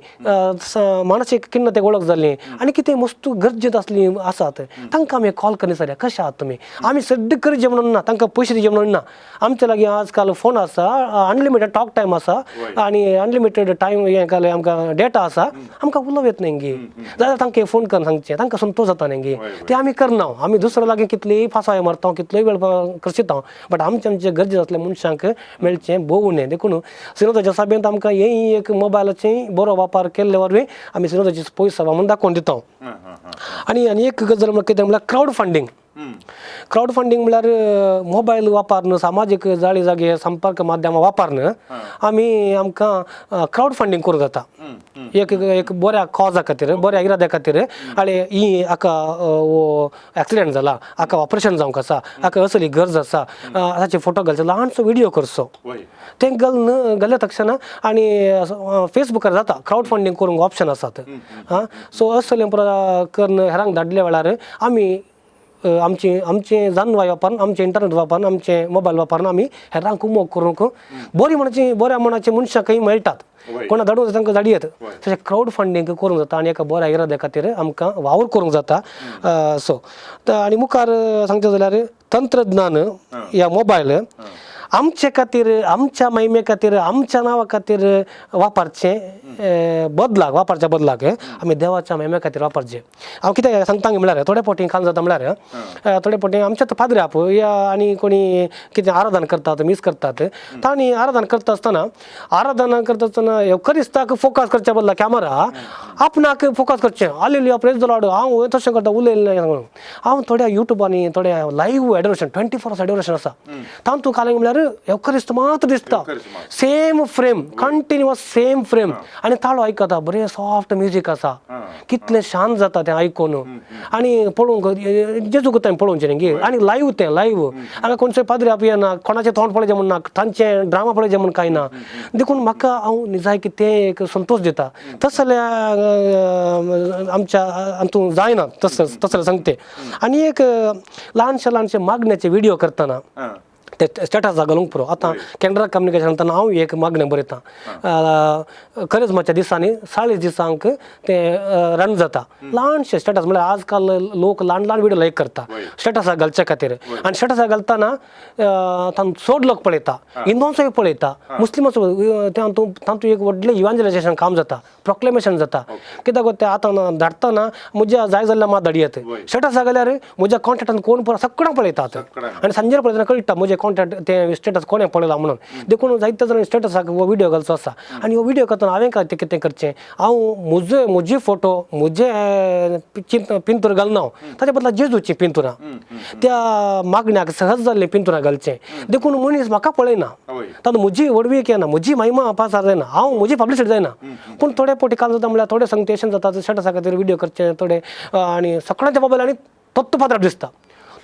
मानसीक खिन्नतेक वळख जाल्लीं आनी कितें मस्त गरजेंत आसली आसात, तांकां आमी कॉल करून विचारया कशें आहात तुमी. आमी सद्दां करचें म्हणून ना, तांकां पयशे दिवचे म्हणून ना. आमच्या लागीं आजकाल फोन आसा, अनलिमिटेड टॉक टायम आसा आनी अनलिमिटेड टायम हें घालें आमकां डेटा आसा, आमकां उलोवं येत न्ही गे जाल्यार तांकां फोन करून सांगचें, तांकां संतोश जाता न्ही गे. तें आमी करना. आमी दुसऱ्या लागीं कितलीय फासाय मारता, कितलोय वेळ करशिता, बट आमचे आमचे गरजे आसल्या मनशांक मेळचें भोव उणें. देखून सिनोदाच्या सभेंत आमकां हेंय एक मोबायलाचें बरो वापर केल्ले वरवीं आमी सिनोदाची पयस सभा म्हणून दाखोवन दिता. आनी आनी एक गजाल म्हणल्यार कितें म्हणल्यार क्रावड फंडींग. क्रावड फंडींग म्हणल्यार मोबायल वापरून, सामाजीक जाळी जागे संपर्क माध्यमां वापरून आमी आमकां क्रावड फंडींग करूं जाता एक एक बऱ्या कॉजा खातीर, बऱ्या इराद्या खातीर. आनी ही हाका हो एक्सिडेंट जाला, हाका ऑपरेशन जावंक आसा, हाका असली गरज आसा, ताचे फोटो घालचे, ल्हानसो व्हिडियो करचो, तें घालून घाले तक्षण आनी फेसबुकार जाता क्रावड फंडींग करूंक ऑप्शन आसात. आं, सो असलें पुरा करून हेरांक धाडल्या वेळार आमी आमची आमचें जानवाय वापरून, आमचें इंटरनेट वापरून, आमचें मोबायल वापरून आमी हेरांक उमोग करूंक बरी म्हणची बऱ्या मनाची मनशां खंय मेळटात, कोणा धाडूं तांकां धाडयेत. तशें क्रावड फंडींग करूंक जाता आनी एका बऱ्या इराद्या खातीर आमकां वावर करूंक जाता. सो आनी मुखार सांगचें जाल्यार तंत्रज्ञान ह्या मोबायल आमचे खातीर, आमच्या महिमे खातीर, आमच्या नांवा खातीर वापरचें बदलाक, वापरच्या बदलाक आमी देवाच्या महिमे खातीर वापरचें. हांव कितें सांगता म्हणल्यार थोडे फावटी खाल जाता म्हणल्यार थोडे फावटी आमच्या पाद्री आप या आनी कोणी कितें आराधन करतात, मीस करतात, तांणी आराधन करता आसतना, आराधना करता आसतना क्रिस्ताक फोकस करच्या बदला कॅमरा आपणाक फोकस करचें. हालेलुया, प्रेज the Lord, हांव तशें करता उलयलें म्हणून. हांव थोड्या युट्यूबांनी थोड्या लायव्ह एडोरेशन, 24 आवर्स एडोरेशन आसा, तातूंत कालें म्हणल्यार क्रिस्त मात्र दिसता, same frame, continuous same frame आनी ताळो आयकता, बरें सॉफ्ट म्युजीक आसा, कितलें शांत जाता तें आयकून आनी पळोवंक जेजूक तें पळोवचें न्ही. आनी लायव्ह तें लायव्ह हांगा कोणचो पाद्री आप येना, कोणाचें तोंड पळयचें म्हूण ना, तांचें ड्रामा पळयचें म्हूण कांय ना. देखून म्हाका हांव निजाय की तें एक संतोश दिता. तसल्या आमच्या हातूंत जायना तसं तसलें सांगते. आनी एक ल्हानशे ल्हानशे मागण्याचे व्हिडियो करतना ते स्टेटस घालूंक पुरो. आतां केनरा कम्युनिकेशन हांव एक मागणें बरयतां, करिज्माच्या दिसांनी 40 दिसांक तें रन जाता. ल्हानशें स्टेटस म्हणल्यार आजकाल लोक ल्हान ल्हान व्हिडियो लायक करता स्टेटसाक घालच्या खातीर. आनी स्टेटसाक घालतना तांकां चड लोक पळयता, हिंदूंचोय पळयता, मुस्लिमाचो. तातूंत एक व्हडलें इवांजलायजेशन काम जाता, प्रोक्लेमेशन जाता. कित्याक तें आतां धाडटना म्हज्या जाय जाल्यार मात धाडयेत, स्टेटसाक घाल्यार म्हज्या कॉन्टेक्टान कोण पळय सगळ्यांक पळयतात आनी सांजेर पळयतना कळटा म्हजे कॉन्टेक्ट तें स्टेटस कोणें पळयलां म्हणून. देखून जायते जाणांनी स्टेटसाक हो व्हिडियो घालचो आसा. आनी हो व्हिडियो करतना हांवें काय तें कितें करचें, हांव म्हजो म्हजी फोटो म्हजे पिंतूर घालना हांव, ताच्या बदला जेजूची पिंतुरां, त्या मागण्याक सहज जाल्लीं पिंतुरां घालचें. देखून मनीस म्हाका पळयना, तातूंत म्हजी व्हडवीक येना, म्हजी महिमा पासार जायना, हांव म्हजी पब्लिसिटी जायना. पूण थोडे फावटी काल जाता म्हणल्यार थोडे संगतेशन जाता, स्टेटसा खातीर व्हिडियो करचे थोडे आनी सगळ्यांच्या मोबायल आनी तत्तू पात्रार दिसता,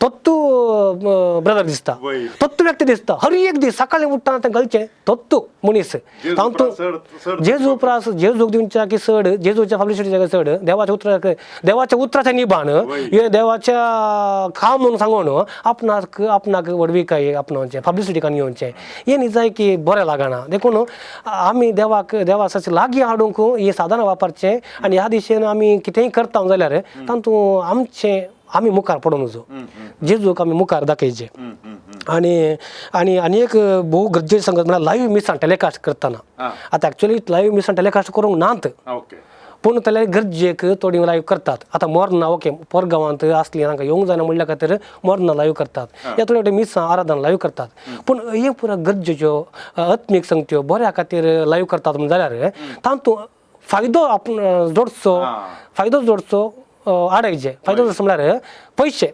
तत्तू ब्रदर दिसता, तत्तू व्यक्ती दिसता. हर एक दीस सकाळी उठ्ठा तें घालचें तत्तू मनीस तातूंत जेजू प्रास जेजूक दिवच्या की चड जेजूच्या पब्लिसिटीच्या चड देवाच्या उतराक, देवाच्या उतराच्या निभान हे देवाच्या काम म्हणून सांगून आपणाक आपणाक व्हडविकाय आपणावचें, पब्लिसिटी काडून घेवचें, हें निजाय की बरें लागना. देखून आमी देवाक देवाच्या लागीं हाडूंक ही साधनां वापरचें आनी ह्या दिशेन आमी कितेंय करता जाल्यार तातूंत आमचें आमी मुखार पडून वचूं, जेजूक आमी मुखार दाखयचें. आनी आनी आनी एक भोव गरजेचें सांगत म्हळ्यार लायव्ह मिसां टेलिकास्ट करतना, आतां एक्चुअली लायव्ह मिसां टेलिकास्ट करूंक नात, पूण जाल्यार गरजेक थोडी लायव्ह करतात. आतां मोर्ना ओके पोरगांवांत आसली तांकां येवंक जायना म्हणल्या खातीर मोर्ना लायव्ह करतात, या थोडे थोडे मिसां आराधना लायव्ह करतात. पूण हे पुरा गरजेच्यो आत्मीक संगत्यो बऱ्या खातीर लायव्ह करतात म्हण जाल्यार तातूंत फायदो आपूण जोडचो, फायदो जोडचो. आडायचे. फायदो जसो म्हळ्यार पयशे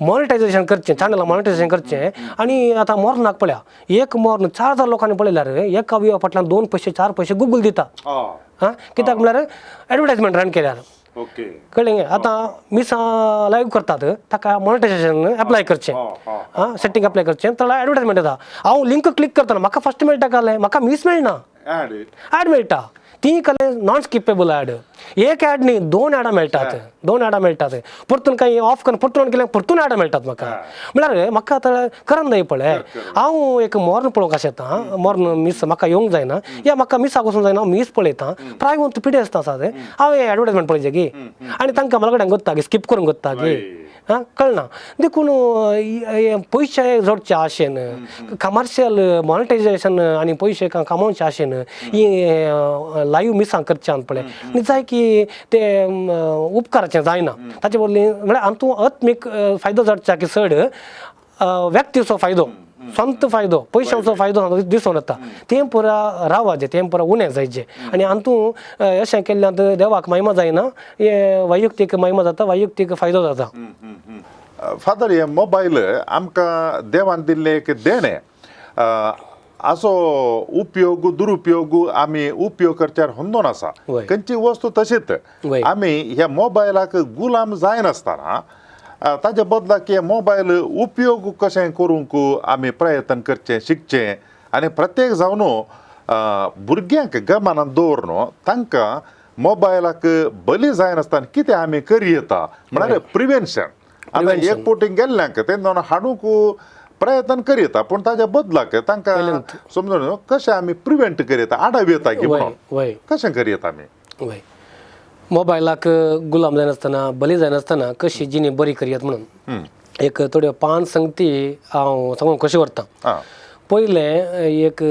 मॉनिटायझेशन करचें, चॅनल मॉनिटायझेशन करचें. आनी आतां मोर्नाक पळया, एक मोर्न 4000 लोकांनी पळयल्यार एका व्यूवा फाटल्यान 2 पयशे 4 पयशे गुगल दिता. आं, कित्याक म्हळ्यार एडवर्टायजमेंट रन केल्यार. ओके, कळ्ळें? आतां मिसां लायव्ह करतात ताका मॉनिटायझेशन एप्लाय करचें, आं, सेटींग एप्लाय करचें, थोडो एडवर्टायजमेंट येता. हांव लिंक क्लिक करतना म्हाका फस्ट मेळटा कालें, म्हाका मीस मेळना, ॲड मेळटा. ती कले नॉन स्किपेबल ॲड, एक ॲड न्ही 2 ॲडां मेळटात, 2 ॲडां मेळटात. परतून कांय ऑफ करून परतून केल्यार परतून ॲडां मेळटात म्हाका. म्हळ्यार म्हाका आतां करन जाय पळय, हांव एक मोर्न पळोवंक आशेता, मोर्न मीस म्हाका येवंक जायना या म्हाका मिसाक वचूंक जायना, हांव मीस पळयता, प्रायवंत पिडे आसता आसा हांवें एडवर्टायजमेंट पळयचें की आनी तांकां म्हाका कडेन गोत्ता की स्कीप करूंक गोत्ता की आं, कळना. देखून पयशे जोडचे आशेन, कमर्शियल मॉनिटायझेशन आनी पयशे कमोवचे आशेन ही लायव्ह मिसां करचें पळय जाय की ते उपकाराचें जायना. ताचे बदली म्हळ्यार हातूंत आत्मीक फायदो जोडच्या की चड व्यक्तीचो फायदो, संत फायदो, पयशांचो फायदो दिसून येता. तें पुरा रावाचें, तें पुरा उणें जायचें. आनी हातूंत अशें केल्ल्यान देवाक महिमा जायना, हें वैयक्तीक महिमा जाता, वैयक्तीक फायदो जाता. फादर, हे मोबायल आमकां देवान दिल्लें एक देणें. हाचो उपयोग दुरुपयोग आमी उपयोग करच्यार होंदोन आसा. खंयची वस्तू तशीच आमी ह्या मोबायलाक गुलाम जायनासतना ताजे बदलाक हे मोबायल उपयोग कशें करूंक आमी प्रयत्न करचें, शिकचें. आनी प्रत्येक जावन भुरग्यांक गमनांत दवरून तांकां मोबायलाक बली जायनासतना कितें आमी करयेता म्हळ्यार प्रिवेन्शन. आतां एक फावटी गेल्ल्यांक तेन्ना हाडूंक प्रयत्न करयता, पूण ताज्या बदलाक तांकां समजून कशें आमी प्रिवेंट करयता, आडाव येता की म्हणून कशें करयता आमी? वय, मोबायलाक गुलाम जायनासतना, बली जायनासतना कशी जिणी बरी करयात म्हणून एक थोड्यो 5 संगती हांव सांगूंक कशी व्हरता. पयलें एक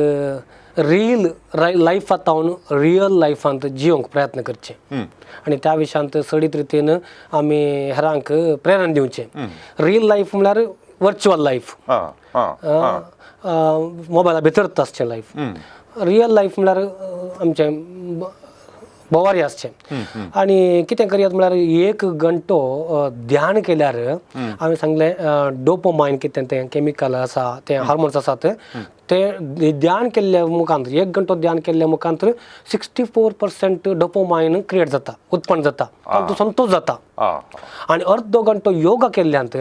रील लायफांत रियल लायफांत जियोंक प्रयत्न करचें आनी त्या विशयांत चडीत रितीन आमी हेरांक प्रेरणा दिवचें. रियल लायफ म्हळ्यार वर्च्युअल लायफ, मोबायला भितर आसचें लायफ. रियल लायफ म्हळ्यार आमचें भोवारी आसचें. आनी कितें करयात म्हळ्यार 1 घंटो ध्यान केल्यार हांवें सांगलें डोपोमायन कितें तें केमिकल आसा, तें हार्मोन्स आसात, ते ध्यान केल्ल्या मुखांत 1 घंटो ध्यान केल्ल्या मुखांत 64% डोपोमायन क्रिएट जाता, उत्पन्न जाता, तातूंत संतोश जाता. आनी अर्दो घंटो योगा केल्ल्यांत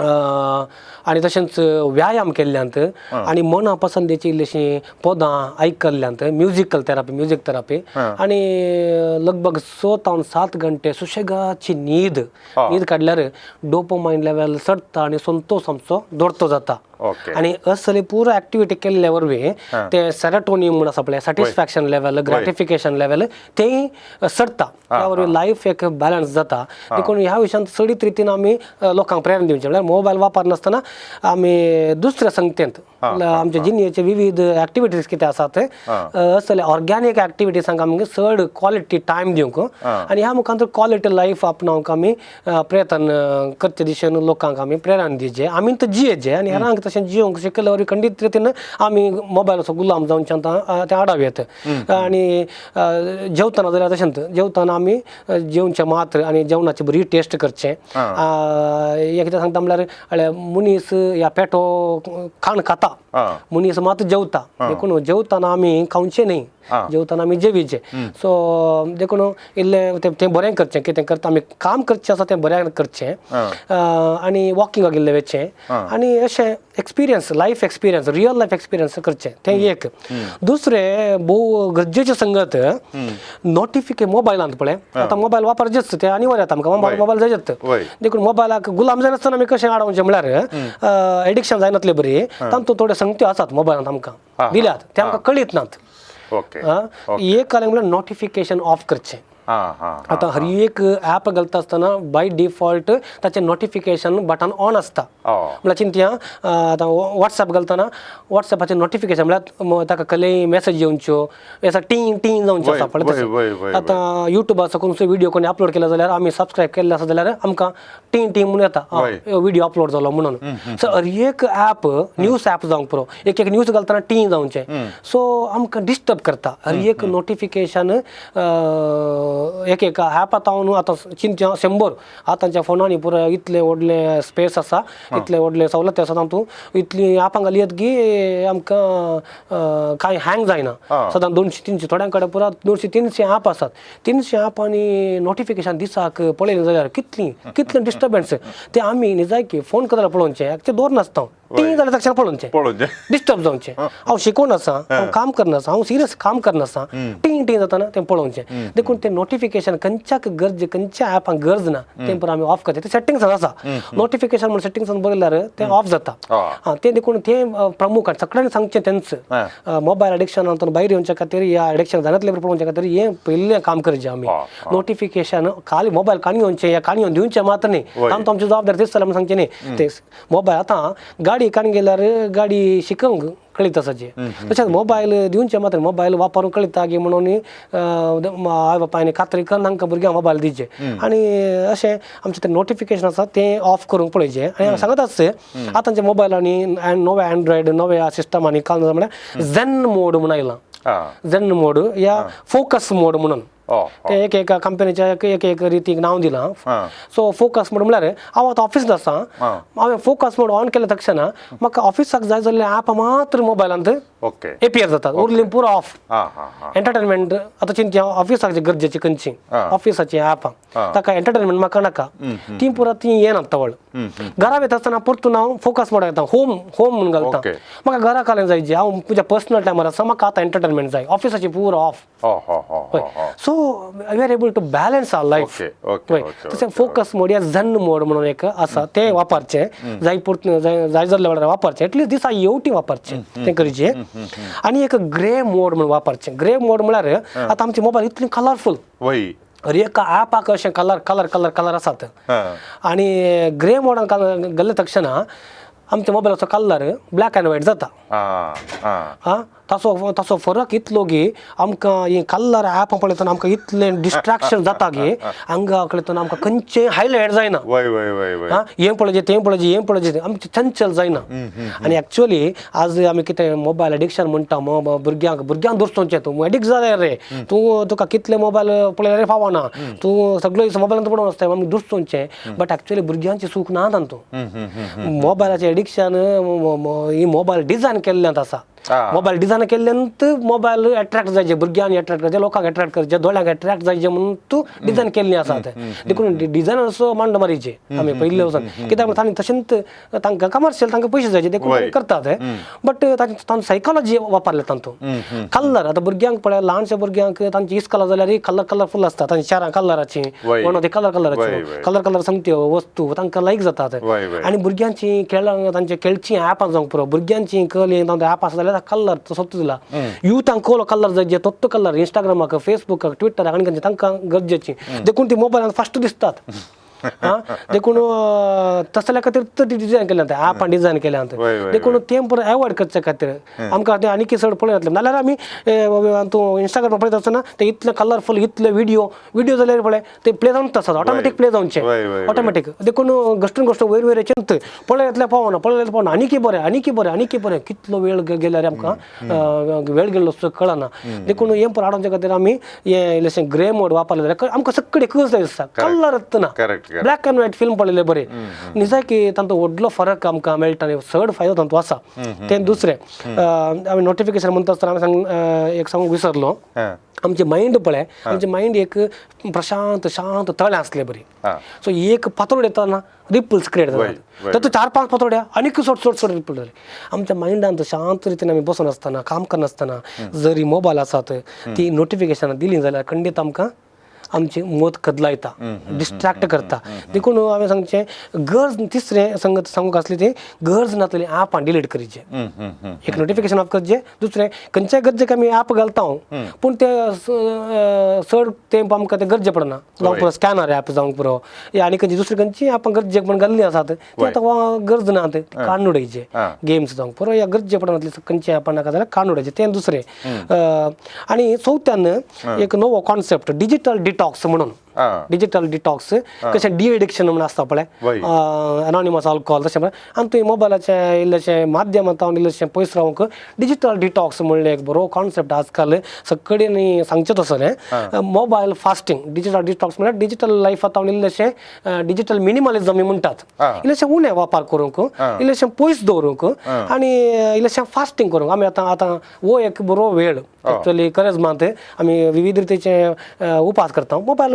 आनी तशेंच व्यायाम केल्ल्यांत आनी मना पसंदेची इल्लीशी पदां आयकल्ल्यांत, म्युजिकल थेरपी, म्युजीक थेरपी, आनी लगभग 6 ते 7 घंटे सुशेगाची न्हीद न्हीद काडल्यार डोपोमायन लेवल चडटा आनी संतोश आमचो दोडतो जाता. आनी असली पुरो एक्टिविटी केल्ल्या वरवीं ते सेरोटोनिन म्हूण आसा पळय, सॅटिस्फॅक्शन लेवल, ग्रॅटिफिकेशन लेवल तेंय चडटा. त्या वरवीं लायफ एक बॅलन्स जाता. देखून ह्या विशयांत चडीत रितीन आमी लोकांक प्रेरणा दिवचें. म्हळ्यार मोबायल वापरनासतना आमी दुसऱ्या संगतेंत आमच्या जिणेचे विविध एक्टिविटीज कितें आसात असले ऑर्गॅनीक एक्टिविटीजांक आमी चड क्वॉलिटी टायम दिवंक आनी ह्या मुखार क्वॉलिटी लायफ आपणावंक आमी प्रयत्न करचे दिशेन लोकांक आमी प्रेरणा दिवचे. आमी तर जियेचे आनी हेरांक तशें जियोंक शिकयल्या वरवीं खंडीत रितीन आमी मोबायलाचो गुलाम जावचे तें आडाव येता. आनी जेवतना जाल्यार तशेंच जेवतना आमी जेवचें मात्र आनी जेवणाची बरी टेस्ट करचें. हें कितें सांगता म्हणल्यार मनीस ह्या पेटो खाण खाता, मनीस मात जेवता. देखून जेवतना आमी खावचें न्ही, जेवतना आमी जेवीचें. सो देखून इल्लें तें बरें करचें, कितें करता आमी काम करचें आसा तें बरें करचें आनी वॉकिंगाक इल्लें वचचें आनी अशें experience, life experience, real life experience करचें. तें एक. दुसरें भोव गरजेचें संगत नोटिफिके मोबायलांत पळय, आतां मोबायल वापरचेच तें अनिवार्य आतां आमकां मोबायल जायच. देखून मोबायलाक गुलाम जायनासतना आमी कशें आडावचें म्हळ्यार एडिक्शन जायनातलें बरी तांतूत थोड्यो संगत्यो आसात मोबायलांत आमकां दिल्यात ते आमकां कळीत नात. एक कारण म्हळ्यार नोटिफिकेशन ऑफ करचें. आतां हर एक ॲप घालता आसतना बाय डिफॉल्ट ताचें नोटिफिकेशन बटन ऑन आसता. म्हळ्यार चिंतया आतां वॉट्सएप घालतना वॉट्सएपाचें नोटिफिकेशन म्हळ्यार ताका कसलेय मॅसेज येवच्यो असा टींग टींग जावचें आसा पळय तशें. आतां युट्यूबाचो खंयचो व्हिडियो कोणी अपलोड केलो जाल्यार आमी सबस्क्रायब केल्ले आसा जाल्यार आमकां टींग टींग म्हणून येता व्हिडियो अपलोड जालो म्हणून. सो हर एक ॲप, न्यूज ॲप जावंक पुरो, एक एक न्यूज घालतना टींग जावचें. सो आमकां डिस्टर्ब करता हर एक नोटिफिकेशन. एक एक ॲप आतां हांव न्हू आतां चिंतचें 100 आतांच्या फोनांनी पुरो इतलें व्हडलें स्पेस आसा, इतलें व्हडलें सवलती आसा, तातूंत इतलीं ॲपां घालयत की आमकां कांय हँग जायना. सदां 200-300, थोड्यां कडेन पुरा 200-300 ॲप आसात. 300 ॲप आनी नोटिफिकेशन दिसाक पळयलें जाल्यार कितलीं कितलें डिस्टर्बन्स. ते आमी निजायकी फोन करता पळोवचें एक्चुअली दवरनासता, ती जाल्यार तक्षण पळोवचें, पळोवचें, डिस्टर्ब जावचें. हांव शिकोवन आसा, हांव काम करना आसा, हांव सिरियस काम करना आसा, टींग टींग जाताना तें पळोवचें. देखून तें नोटिफिकेशन खंयच्याक गरज, खंयच्या ॲपांक गरज ना, तें पुरो आमी ऑफ करचें. तें सेटिंग्सान आसा, नोटिफिकेशन म्हण सेटिंग्सान बरयल्यार तें ऑफ जाता. आं, तें देखून तें प्रमुख आनी सगळ्यांनी सांगचें तेंच, मोबायल एडिक्शनांतून भायर येवच्या खातीर ह्या एडिक्शन जाणांतलें पळोवच्या खातीर हें पयलें काम करचें आमी. नोटिफिकेशन खाली मोबायल काणी येवचें या काणी येवन दिवचें मात्र न्ही, आमकां आमची जबाबदारी दिसता म्हूण सांगचें न्ही. ते मोबायल आतां गाडी काणी गेल्यार गाडी शिकोवंक कळीत आसाची, तशेंच मोबायल दिवचें मात्र मोबायल वापरूंक कळटा की म्हणून आवय बापायन खात्री करून तांकां भुरग्यांक मोबायल दिवचे. आनी अशें आमचें तें नोटिफिकेशन आसा तें ऑफ करूंक पळयचें. आनी हांव सांगत आसता, आतांच्या मोबायलांनी नव्या एन्ड्रॉयड नव्या सिस्टमांनी काल म्हळ्यार झेन मोड म्हूण आयलां. झेन मोड या फोकस मोड म्हणून ते एक एका कंपनीच्या एक एक एक रितीक नांव दिलां. सो फोकस मोड म्हळ्यार हांव आतां ऑफिसान आसा, हांवें फोकस मोड ऑन केल्या तक्षणा म्हाका ऑफिसाक जाय जाल्ले ॲप मात्र मोबायलांत एपियर जातात, उरली पुरो ऑफ. आं हां हां एंटरटेनमेंट आतां चिंती ऑफिसाक जी गरजेची खंयची ऑफिसाची ॲपां, ताका एंटरटेनमेंट म्हाका नाका, ती पुरो ती येना तवळ. घरा वयता आसतना परतून हांव फोकस मोड येता, होम होम म्हणून घालता. म्हाका घरा कालें जाय जी हांव म्हज्या पर्सनल टायमार आसा, म्हाका आतां एंटरटेनमेंट जाय, ऑफिसाची पुरो ऑफ. हो हो हो हो हो So we are able to balance our life. Okay, okay, तशें फोकस मोड या झन मोड म्हणून एक आसा, तें वापरचें जाय पुरतें, जाय जाय जाल्ल्या वेळार वापरचें, एटलीस्ट दिसा येवटी वापरचें तें करचें. आनी एक ग्रे मोड म्हणून वापरचें. ग्रे मोड म्हळ्यार आतां आमचे मोबायल इतले कलरफूल, हर एका ॲपाक अशें कलर कलर कलर कलर आसात. आनी ग्रे मोडान गेल्ले तक्षणा आमच्या मोबायलाचो कलर ब्लॅक अँड व्हायट जाता. आं आं आं, ताचो ताचो फरक इतलो की आमकां ही कलर ॲप पळयतना आमकां इतलें डिस्ट्रॅक्शन जाता की हांगा पळयतना आमकां खंयचें हायलायट जायना. वय वय वय वय आं, हें पळोवचें तें पळोवचें हें पळोवचें, आमचें चंचल जायना. आनी एक्चुअली आज आमी कितें मोबायल एडिक्शन म्हणटा, भुरग्यांक भुरग्यांक दर्सोवचें, तूं एडिक्ट जालें रे, तूं तुका कितले मोबायल पळयल्यार फावना, तूं सगळो दीस मोबायलांत पडून आसता, आमी दुसचोवचें. बट एक्चुअली भुरग्यांची चूक ना तातूंत. मोबायलाचें एडिक्शन ही मोबायल डिजायन केल्ल्यांत आसा. मोबायल डिजायन केल्ल्यान मोबायल एट्रॅक्ट जायचे, भुरग्यांक एट्रॅक्ट करचे, लोकांक एट्रॅक्ट करचे, दोळ्यांक एट्रॅक्ट जायचे म्हणून तूं डिजायन केल्ली आसा तें. देखून डिजायनर्सो मांड मारीचे आमी पयले वचून, कित्याक तांणी तशेंच तांकां कमर्शियल तांकां पयशे जायचे, देखून करतात ते. बट तांचे तांचो सायकोलॉजी वापरले तातूंत कलर. आतां भुरग्यांक पळय, ल्हानशा भुरग्यांक तांची इस्कॉला जाल्यार कलर कलरफूल आसता, तांची शारां कलराची, वणटी कलर कलराची, कलर कलर सांगत्यो वस्तू तांकां लायक जातात. आनी भुरग्यांची खेळां तांचे खेळची ॲपां जावंक पुरो, भुरग्यांची कली तांचे ॲप आसा जाल्यार कलर सोदता दिला, युथांक कोलो कलर जाय तोत्तो कलर इंस्टाग्रामाक, फेसबुकाक, ट्विटराक आनी खंयचे तांकां गरजेची, देखून ती मोबायलान फास्ट दिसतात. आं, देखून तसल्या खातीर ती डिजायन केल्या ॲपां डिजायन केल्या. देखून तें पुरो एवॉयड करचे खातीर आमकां तें आनीक चड पळय जातलें. नाल्यार आमी तूं इंस्टाग्राम पळयता आसतना ते इतले कलरफूल इतले व्हिडियो व्हिडियो जाल्यार पळय ते प्ले जावन आसतात, ऑटोमॅटीक प्ले जावचे ऑटोमॅटीक. देखून घश्टून घश्टून वयर वयर येचें पळय येतलें पावना, पळय येतलें पावना, आनीकय बरें आनीकय बरें आनीकय बरें, कितलो वेळ गेल्यार आमकां वेळ गेल्लो असो कळना. देखून हें पुरो हाडोवचे खातीर आमी हें इल्लेशें ग्रे मोड वापरलें जाल्यार आमकां सगळे कस दिसता, कलर ना, ब्लॅक अँड व्हायट फिल्म पळयलें बरें निजायकी तांचो व्हडलो फरक आमकां मेळटा आनी चड फायदो तांचो आसा. तें दुसरें आमी नोटिफिकेशन म्हणटा आसतना आमी सांग एक सांगूंक विसरलो, आमचें मायंड पळय, आमचें मायंड एक प्रशांत शांत तळें आसलें बरी. सो एक पातोड येताना रिपल्स क्रिएट जातात, तातूंत 4-5 पातोड्या आनीक चड चड चड रिपल जाले. आमच्या मायंडान शांत रितीन आमी बसून आसतना काम करनासतना जरी मोबायल आसात ती नोटिफिकेशनां दिली जाल्यार खंडीत आमकां आमची मत कदलायता, डिस्ट्रॅक्ट करता. देखून हांवें सांगचें गरज तिसरें संगत सांगूंक आसली ती गरज नासलेली ॲपां डिलीट करचें, एक नोटिफिकेशन ऑफ करचें, दुसरें खंयच्याय गरजेक आमी ॲप घालता पूण ते चड तेंप आमकां ते गरजे पडना, जावंक पुरो स्कॅनर ॲप जावंक पुरो या आनी खंयची दुसरी खंयची ॲपां गरजेक म्हण घाल्ली आसात ती आतां गरज ना, ती काडून उडयचे. गेम्स जावंक पुरो या गरजे पडनातली खंयची ॲपां नाका जाल्यार काडून उडयचे, तें दुसरें. आनी चवथ्यान एक नवो कॉन्सेप्ट डिजिटल डिटॉक्स म्हणून. डिजिटल डिटॉक्स कशें डी एडिक्शन म्हणून आसता पळय, एनॉनिमस अल्कोहोल, तशें म्हळ्यार आनी तुवें मोबायलाचें इल्लेशें माध्यमांत इल्लेशें पयस रावंक डिजिटल डिटॉक्स म्हणलें एक बरो कॉन्सेप्ट आजकाल सगळें सांगचें तसलें. मोबायल फास्टींग, डिजिटल डिटॉक्स म्हळ्यार डिजिटल लायफ आतां इल्लेशें डिजिटल मिनिमलिझम म्हणटात, इल्लेशें उणें वापर करूंक, इल्लेशें पयस दवरूंक आनी इल्लेशें फास्टींग करूंक. आमी आतां आतां हो एक बरो वेळ एक्चुअली करेजमांत आमी विविध रितीचे उपास करता, मोबायल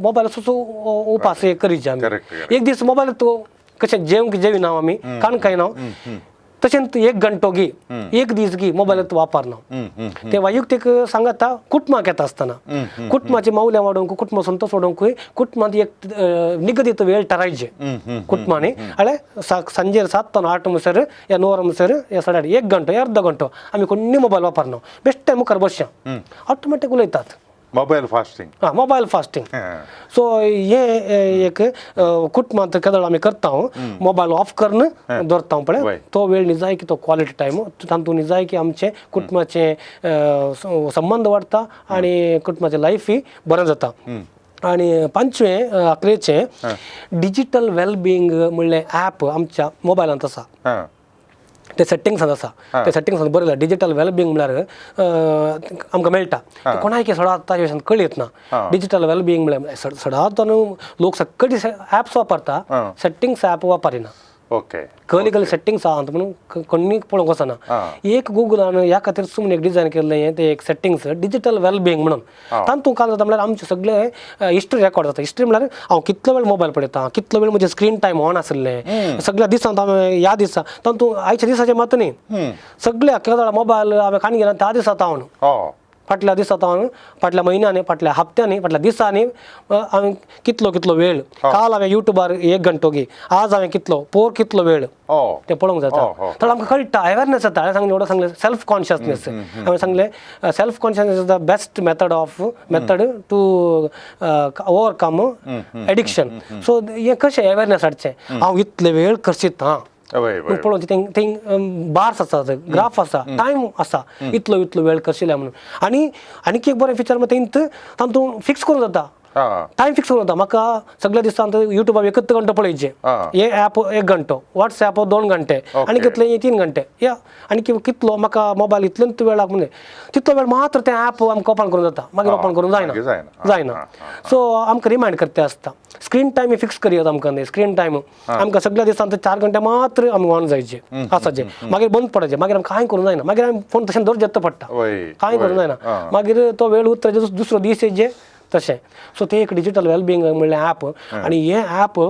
मोबायल सुचो उपास एक करीचे आमी. एक दीस मोबायल तो कशें जेवंक जेविना आमी, कान खायना, तशेंच एक घंटो गी एक दीस गी मोबायल वापरना. ते वैयक्तीक सांगता कुटुंबाक येता आसतना कुटुंबाची मौल्यां वाडोवंक, कुटुंब संतोष वाडोवंकूय कुटुंबांत एक निगदीत वेळ ठरायचे कुटुंबांनी. अळे संजेर 7 8 म्हणसर या 9 म्हणसर या 8:30 एक घंटो या अर्द घंटो आमी कोणी मोबायल वापरना, बेश्टे मुखार बसया, ऑटोमॅटीक उलयतात. Mobile fasting. हां, मोबायल फास्टींग. सो हे एक कुटुंबांत केदळ आमी करता, मोबायल ऑफ करून दवरता पळय, तो वेळ निजाय की तो क्वॉलिटी टायम, तातूंत निजाय की आमचे कुटुंबाचे संबंद वाडटा आनी कुटुंबाचें लायफूय बरें जाता. आनी पांचवें अकरेचें डिजिटल वेलबिंग म्हणलें ॲप आमच्या मोबायलांत आसा, ते सेटिंग्सान आसा, ते सेटिंग्सान बरयलां डिजिटल वेलबिंग म्हळ्यार आमकां मेळटा, कोणाक सदांच ताजे विशयान कळयत ना. डिजिटल वेलबिंग म्हळ्यार सदांच लोक सगळी ॲप्स वापरता, सेटिंग्स ॲप वापरिना. ओके, कली कली सेटिंग्स आहा म्हणून कोणी पळोवंक वचना. एक गुगलान ह्या खातीर सुमन एक डिजायन केल्लें हें तें एक सेटिंग्स डिजिटल वेलबिंग म्हणून. तातूंत काय जाता म्हळ्यार आमचे सगळे हिस्ट्री रेकॉर्ड जाता. हिस्ट्री म्हळ्यार हांव कितलो वेळ मोबायल पळयता, कितलो वेळ म्हजें स्क्रीन टायम ऑन आशिल्लें सगळ्या दिसांत, हांवें ह्या दिसा तातूंत आयच्या दिसाचें मात न्ही, सगळ्या केदळ मोबायल हांवें काणी गेला त्या दिसा हांव फाटल्या दिसा हांव, फाटल्या म्हयन्यांनी, फाटल्या हप्त्यांनी, फाटल्या दिसांनी हांवें कितलो कितलो वेळ, काल हांवें युट्यूबार एक घंटो गी, आज हांवें कितलो पोर कितलो वेळ तें पळोवंक जाता. तर आमकां कळटा, अवेरनेस जाता. हांवें सांगलें एवढं सांगलें सेल्फ कॉन्शियसनेस, हांवें सांगलें self consciousness is the best method to overcome addiction. So हें कशें अवेरनेस हाडचें, हांव इतले वेळ खर्चिता पळोवन थिंग थिंग बार्स आसा, ग्राफ आसा, टायम आसा, इतलो इतलो वेळ करशिल्या म्हणून. आनी आनीक एक बरें फिचर म्हणटा तेंत तातूंत फिक्स करूंक जाता, टायम फिक्स करूंक जाता. म्हाका सगळ्या दिसांत युट्यूबार एकच घंटो पळयचे, हे ॲप एक घंटो, वॉट्सॅप 2 घंटे, आनी कितले 3 घंटे, या आनी कितलो म्हाका मोबायल इतलेंच वेळाक म्हणजे तितलो वेळ मात्र तें ॲप आमकां ओपन करूंक जाता, मागीर ओपन करूंक जायना जायना. सो आमकां रिमायंड करते आसता. स्क्रीन टायम फिक्स करया आमकां न्ही, स्क्रीन टायम आमकां सगळ्या दिसांत 4 घंटे मात्र आमकां ऑन जायचे आसाचे, मागीर बंद पडायचे, मागीर आमकां कांय करूंक जायना, मागीर आमी फोन तशें दवरचें पडटा, कांय करूंक जायना, मागीर तो वेळ उतरायचो दुसरो दीस येजे तशें. सो ते एक डिजिटल वेलबिंग म्हणलें ॲप. आनी हें ॲप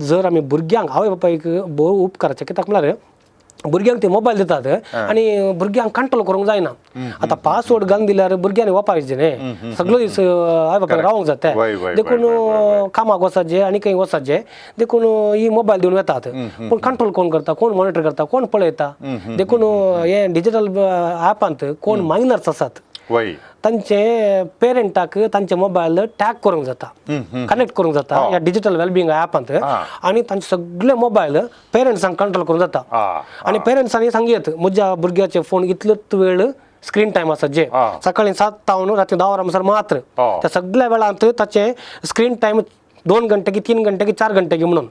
जर आमी भुरग्यांक आवय बापायक भोव उपकाराचें, कित्याक म्हळ्यार भुरग्यांक ते मोबायल दितात आनी भुरग्यांक कंट्रोल करूंक जायना. आतां पासवर्ड घालून दिल्यार भुरग्यांनी वापरायचे न्ही, सगळो दीस आवय बापायक रावंक जाता, देखून कामाक वचाचें आनी खंय वचाचें, देखून ही मोबायल दिवन वतात. पूण कंट्रोल कोण करता, कोण मॉनिटर करता, कोण पळयता? देखून हें डिजिटल ॲपांत कोण मायनर्स आसात तांचे पेरंटाक तांचे मोबायल टॅग करूंक जाता, कनेक्ट करूंक जाता ह्या डिजिटल वेलबिंग ॲपांत, आनी तांचे सगळे मोबायल पेरंट्सांक कंट्रोल करूंक जाता. आनी पेरंट्सांनी सांगयत म्हज्या भुरग्याचे फोन इतलोच वेळ स्क्रीन टायम आसा, जे सकाळी 7 तावन राती 10 वरां म्हणसर मात्र त्या सगळ्या वेळांत ताचें स्क्रीन टायम 2 घंटे की 3 घंटे की 4 घंटे की म्हणून.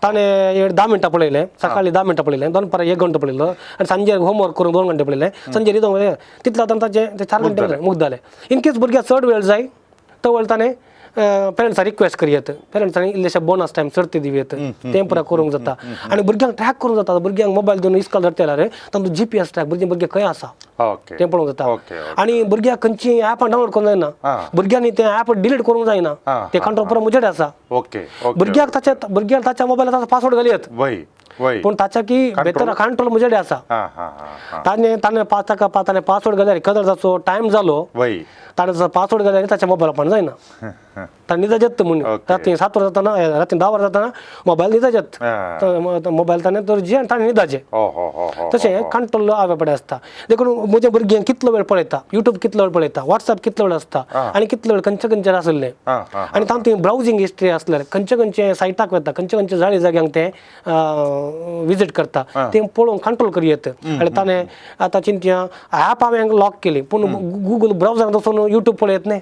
ताणें 10 मिनटां पळयलें, सकाळी 10 मिनटां पळयलें, दनपारां 1 घंटो पळयलो, आनी सांजे होमवर्क करून 2 घंटे पळयलें, सांजे न्हिदोंक तितलो आतां ताचें ते 4 घंटे मुक्त जालें. इन केस भुरग्याक चड वेळ जाय तो वेळ ताणें पेरंट्सां रिक्वेस्ट करयत, पेरंट्सांनी इल्लेशे बोनस टायम सर्ती दिवयत, तें पुरा करूंक जाता. आनी भुरग्यांक ट्रॅक करूंक जाता. भुरग्यांक मोबायल दिवन इस्कॉल धाडटा जाल्यार तांचो GPS track भुरगें खंय आसा तें पळोवंक जाता. आनी भुरग्याक खंयची ॲपां डावनलोड करूंक जायना, भुरग्यांनी तें ॲप डिलीट करूंक जायना, तें कंट्रोल पुरो म्हजेकडेन आसा. भुरग्याक ताच्या भुरग्याक ताच्या मोबायलार ताचो पासवर्ड घालयत, पूण ताच्या की बेतर कंट्रोल म्हजेकडेन आसा. ताणें ताणें ताका ताणें पासवर्ड घाल्यार कदर ताचो टायम जालो, ताणें पासवर्ड घाल्यार ताच्या मोबायल ओपन जायना. ताणें निदाजेत म्हूण राती 7 वरां जाताना, राती 10 वरां जाताना मोबायल निदाजेत, मोबायल ताणें दवरचे आनी ताणें निदाचें. तशें कंट्रोल आवय बापाय आसता. देखून म्हज्या भुरग्यांक कितलो वेळ पळयता, युट्यूब कितलो वेळ पळयता, वॉट्सएप कितलो वेळ आसता आनी कितलो वेळ खंयच्या खंयचेर आसलें आनी तांतूं ब्रावजींग हिस्ट्री आसल्यार खंयचे खंयचे सायटाक वता, खंयचे खंयचे जाळे जाग्यांक ते विजीट करता तें पळोवन कंट्रोल करी येत. आनी ताणें आतां चिंतया ऍप हांवें लॉक केली पूण गुगल ब्रावजरान वचून युट्यूब पळयत न्ही,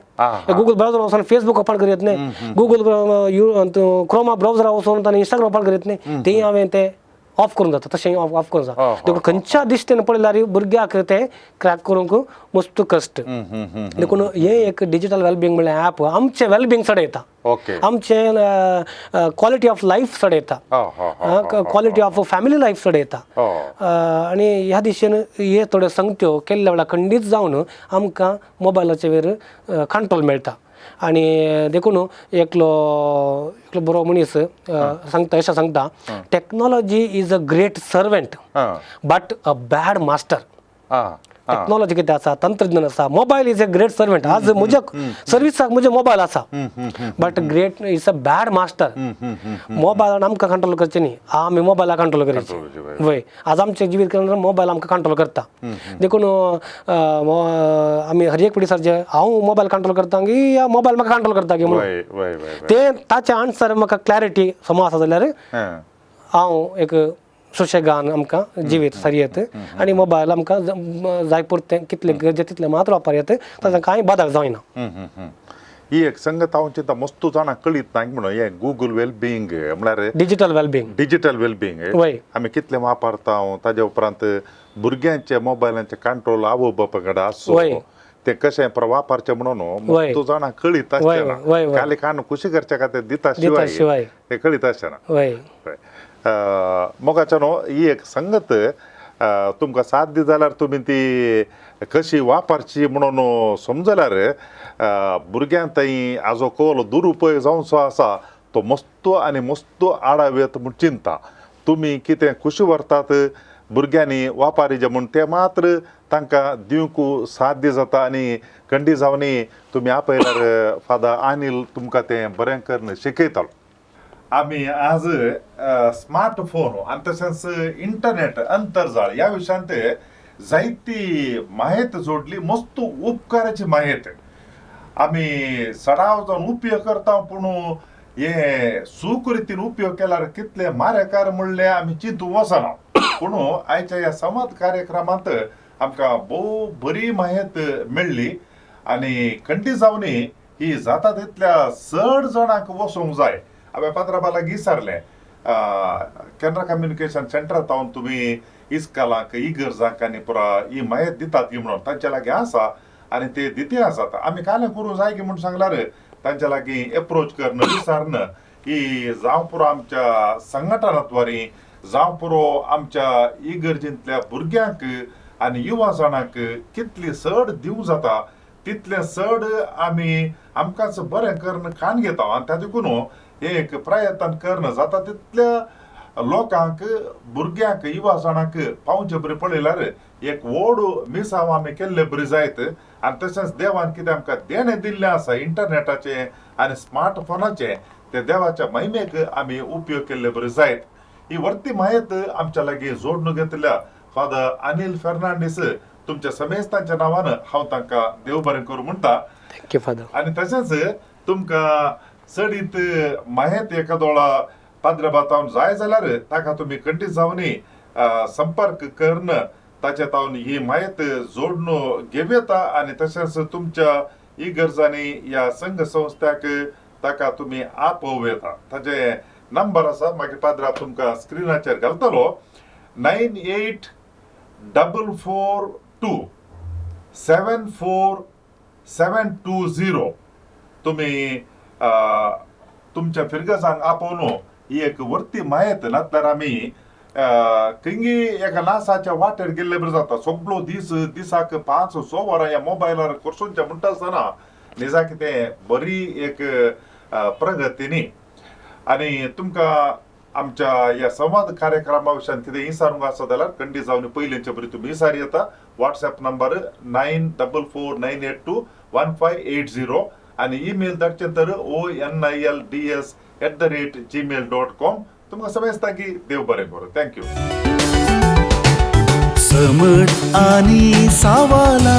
गुगल ब्रावजर वचून फेसबूक ओपन करीत न्ही, गुगल क्रोमा ब्रावजरा वचून ताणें इंस्टाग्राम ओपन करीत न्ही, तें हांवें तें ऑफ करूंक जाता, तशें ऑफ करूंक जाता. देखून खंयच्या दिश्टीन पळयल्यार भुरग्याक तें क्रॅक करूंक मस्त कश्ट. देखून हें एक डिजिटल वेलबिंग म्हणल्यार ऍप आमचें वेलबिंग चडयता, आमचें क्वॉलिटी ऑफ लायफ चडयता, क्वॉलिटी ऑफ फॅमिली लायफ चडयता. आनी ह्या दिशेन हे थोड्यो संगत्यो केल्ल्या वेळार खंडीत जावन आमकां मोबायलाचे वयर कंट्रोल मेळटा. आनी देखून एकलो एकलो बरो मनीस सांगता, अशें सांगता, technology is a great servant but a bad master. Technology कितें आसा, तंत्रज्ञान आसा, mobile is a great servant. आज म्हज्या सर्विसाक म्हजे मोबायल आसा, but great is a bad master. मोबायलान आमकां कंट्रोल करचें न्ही, आमी मोबायलाक कंट्रोल करचें. वय, आज आमचें जिवीत केन्ना मोबायल आमकां कंट्रोल करता. देखून आमी हर एक पिडिसार हांव मोबायल कंट्रोल करता की या मोबायल म्हाका कंट्रोल करता की म्हणून तें ताचें आन्सर म्हाका क्लॅरिटी समज आसा जाल्यार हांव एक सुशेगान आमकां जिवीत सरी येत आनी मोबायल आमकां जाय पुरतें कितलें गरजें तितलें मात्र वापर येता, ताचें कांय बादक जायना. ही एक संगत हांव चिंता मस्तू जाणां कळीत ना म्हणून हें गुगल वेलबिंग म्हळ्यार डिजिटल वेलबिंग, डिजिटल वेलबिंग आमी कितलें वापरता. ताजे उपरांत भुरग्यांचे मोबायलांचे कंट्रोल आवय बापा कडेन आसचो, ते कशें वापरचें म्हणून मस्तू जाणां कळीत आसचें ना, खाली कान खुशी करच्या खातीर दिता शिवाय ते कळीत आसचें ना. मोगाच्या न्हू ही एक संगत तुमकां साथ दी जाल्यार तुमी ती कशी वापरची म्हणून समजल्यार भुरग्यां थंय हाजो कोलो दुरुपयोग जावचो आसा तो मस्तू आनी मस्तू आडाव येत म्हूण चिंता. तुमी कितें खुशी व्हरतात भुरग्यांनी वापारीचे म्हूण तें मात्र तांकां दिवंक साध्य जाता. आनी खंडी जावनी तुमी आपयल्यार फादर अनिल तुमकां तें बरें करून शिकयतलो. आमी आज स्मार्टफोन आनी तशेंच इंटरनेट अंतर्जाळ ह्या विशयांत जायती म्हायत जोडली, मस्त उपकाराची म्हायत. आमी सडाव जावन उपयोग करता पूण हे चूक रितीन उपयोग केल्यार कितले मारेकार म्हणले आमी चिंतूंक वचना. पूण आयच्या ह्या संवाद कार्यक्रमांत आमकां भोव बरी म्हायत मेळ्ळी आनी खंडी जावनी ही जाता तितल्या चड जाणांक वचूंक जाय. हांवें पात्राबा लागीं विचारलें, केनरा कम्युनिकेशन सेंटरात तावन तुमी इस्कालांक इगर्जांक आनी पुरा ही म्हायत दितात की म्हणून, तांच्या लागीं आसा आनी ते दिते आसात. आमी कालें करूंक जाय की म्हूण सांगल्यार तांच्या लागीं एप्रोच करून विचारून ही जावं पुरो आमच्या संघटनाद्वारे, जावं पुरो आमच्या इगर्जेंतल्या भुरग्यांक आनी युवा जाणांक कितली चड दिवंक जाता तितलें चड आमी आमकांच बरें करून खाण घेता. आनी त्या देखून एक प्रयत्न करून जाता तितल्या लोकांक भुरग्यांक युवा जाणांक पावचे बरें पळयल्यार एक व्हड मिसांव आमी केल्ले बरी जायत. आनी तशेंच देवान कितें आमकां देणें दिल्लें आसा इंटरनेटाचें आनी स्मार्टफोनाचें ते देवाच्या महिमेक आमी उपयोग केल्ले बरें जायत. ही वर्ती म्हायत आमच्या लागीं जोडून घेतल्या फादर अनिल फेर्नांडीस तुमच्या समेस्तांच्या नांवान हांव तांकां देव बरें करूं म्हणटा. Thank you father. आनी तशेंच तुमकां चडीत म्हायत एकादोळा पाद्रबातावन जाय जाल्यार ताका तुमी खंडीत जावनी संपर्क करून ताचे तावन ही म्हायत जोडून घेवं येता. आनी तशेंच तुमच्या इगर्जांनी ह्या संघ संस्थ्याक ताका तुमी आपोवं येता. ताचे नंबर आसा मागीर पाद्रा तुमकां स्क्रिनाचेर घालतलो, 9844 27 4720. तुमी तुमच्या फिरगजांक आपोवन ही एक वर्ती म्हायत, नातल्यार आमी खंयी एका नासाच्या वाटेर गेल्ले बरें जाता. सगळो दीस दिसाक 5-6 वरां ह्या मोबायलार करसुनचें म्हणटा आसतना निजा कितें बरी एक प्रगती न्ही. आनी तुमकां आमच्या ह्या संवाद कार्यक्रमा विशयान कितें विचारूंक आसा जाल्यार खंडीत जावन पयलींचे बरी तुमी विचार येता. WhatsApp number 9449821580. आनी ईमेल धाडचें तर onilds@gmail.com. तुमकां समजता की देव बरें करूं. Thank you. समट आनी सावाला.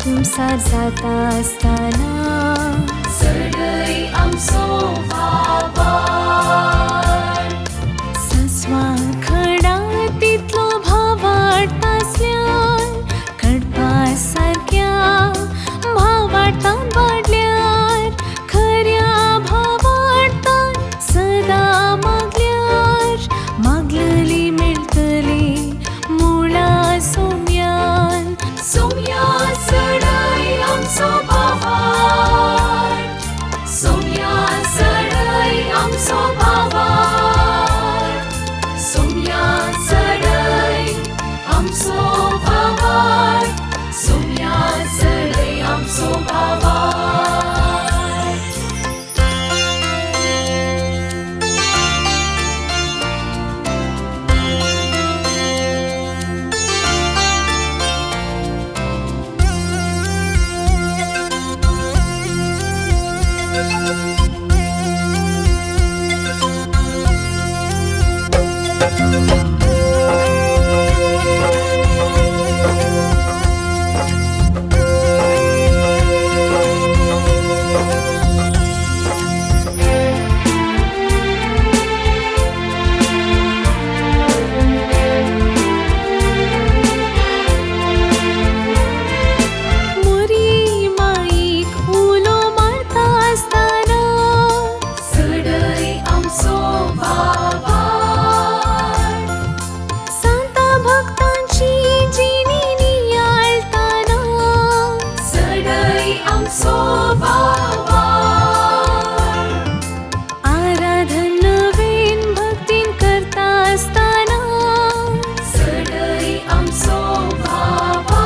कुमसार जाता आसतना सडय आमचो भावार्थ. सांसवां खडा तितलो भावार्थ आसल्यार कडपा सारक्या भावार्थान वाडल्यार खऱ्या भावार्थान सदां मागल्यार मागलली मेळटली मुळा सोम्यान. सोम्या सडय आमचो भावार्थ. सोम्या सडय आमचो भावार्थ. सोम्या सडय आमचो भावार्थ. सोम्या सडय आमचो भावार्थ. मोरी माईक उलो मारता आसतना सडय आमचो भावार्थ. सांता भक्तांची जिणी नियाळताना सडय आमचो भावार्थ. आराधन नवीन भक्तीन करता आसतना सडय आमचो भावार्थ.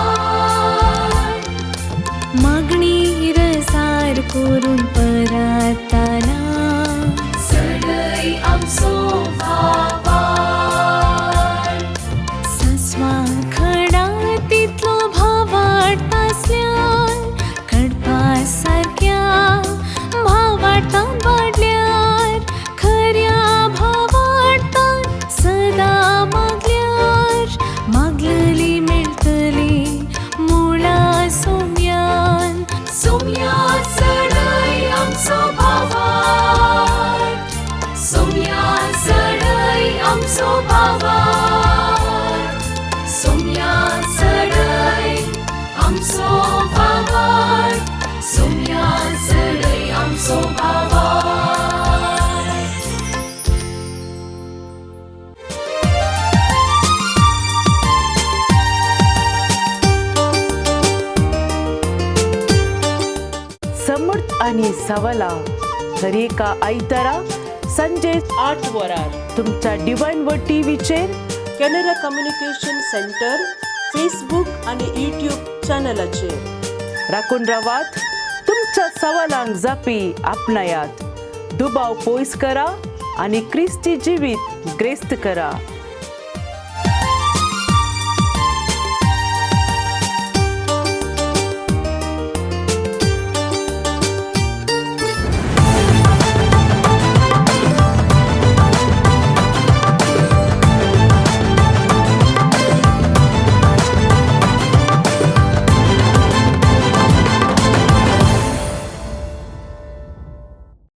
आनी सवालां दरेका आयतारा संजे 8 वरार तुमच्या डिवायन वर्ड टीव्हीचेर कॅनरा कम्युनिकेशन सेंटर फेसबूक आनी यूट्यूब चॅनलाचेर. राखून रावात, तुमच्या सवालांक जापी आपणायात, दुबाव पयस करा आनी क्रिस्ती जिवीत ग्रेस्त करा.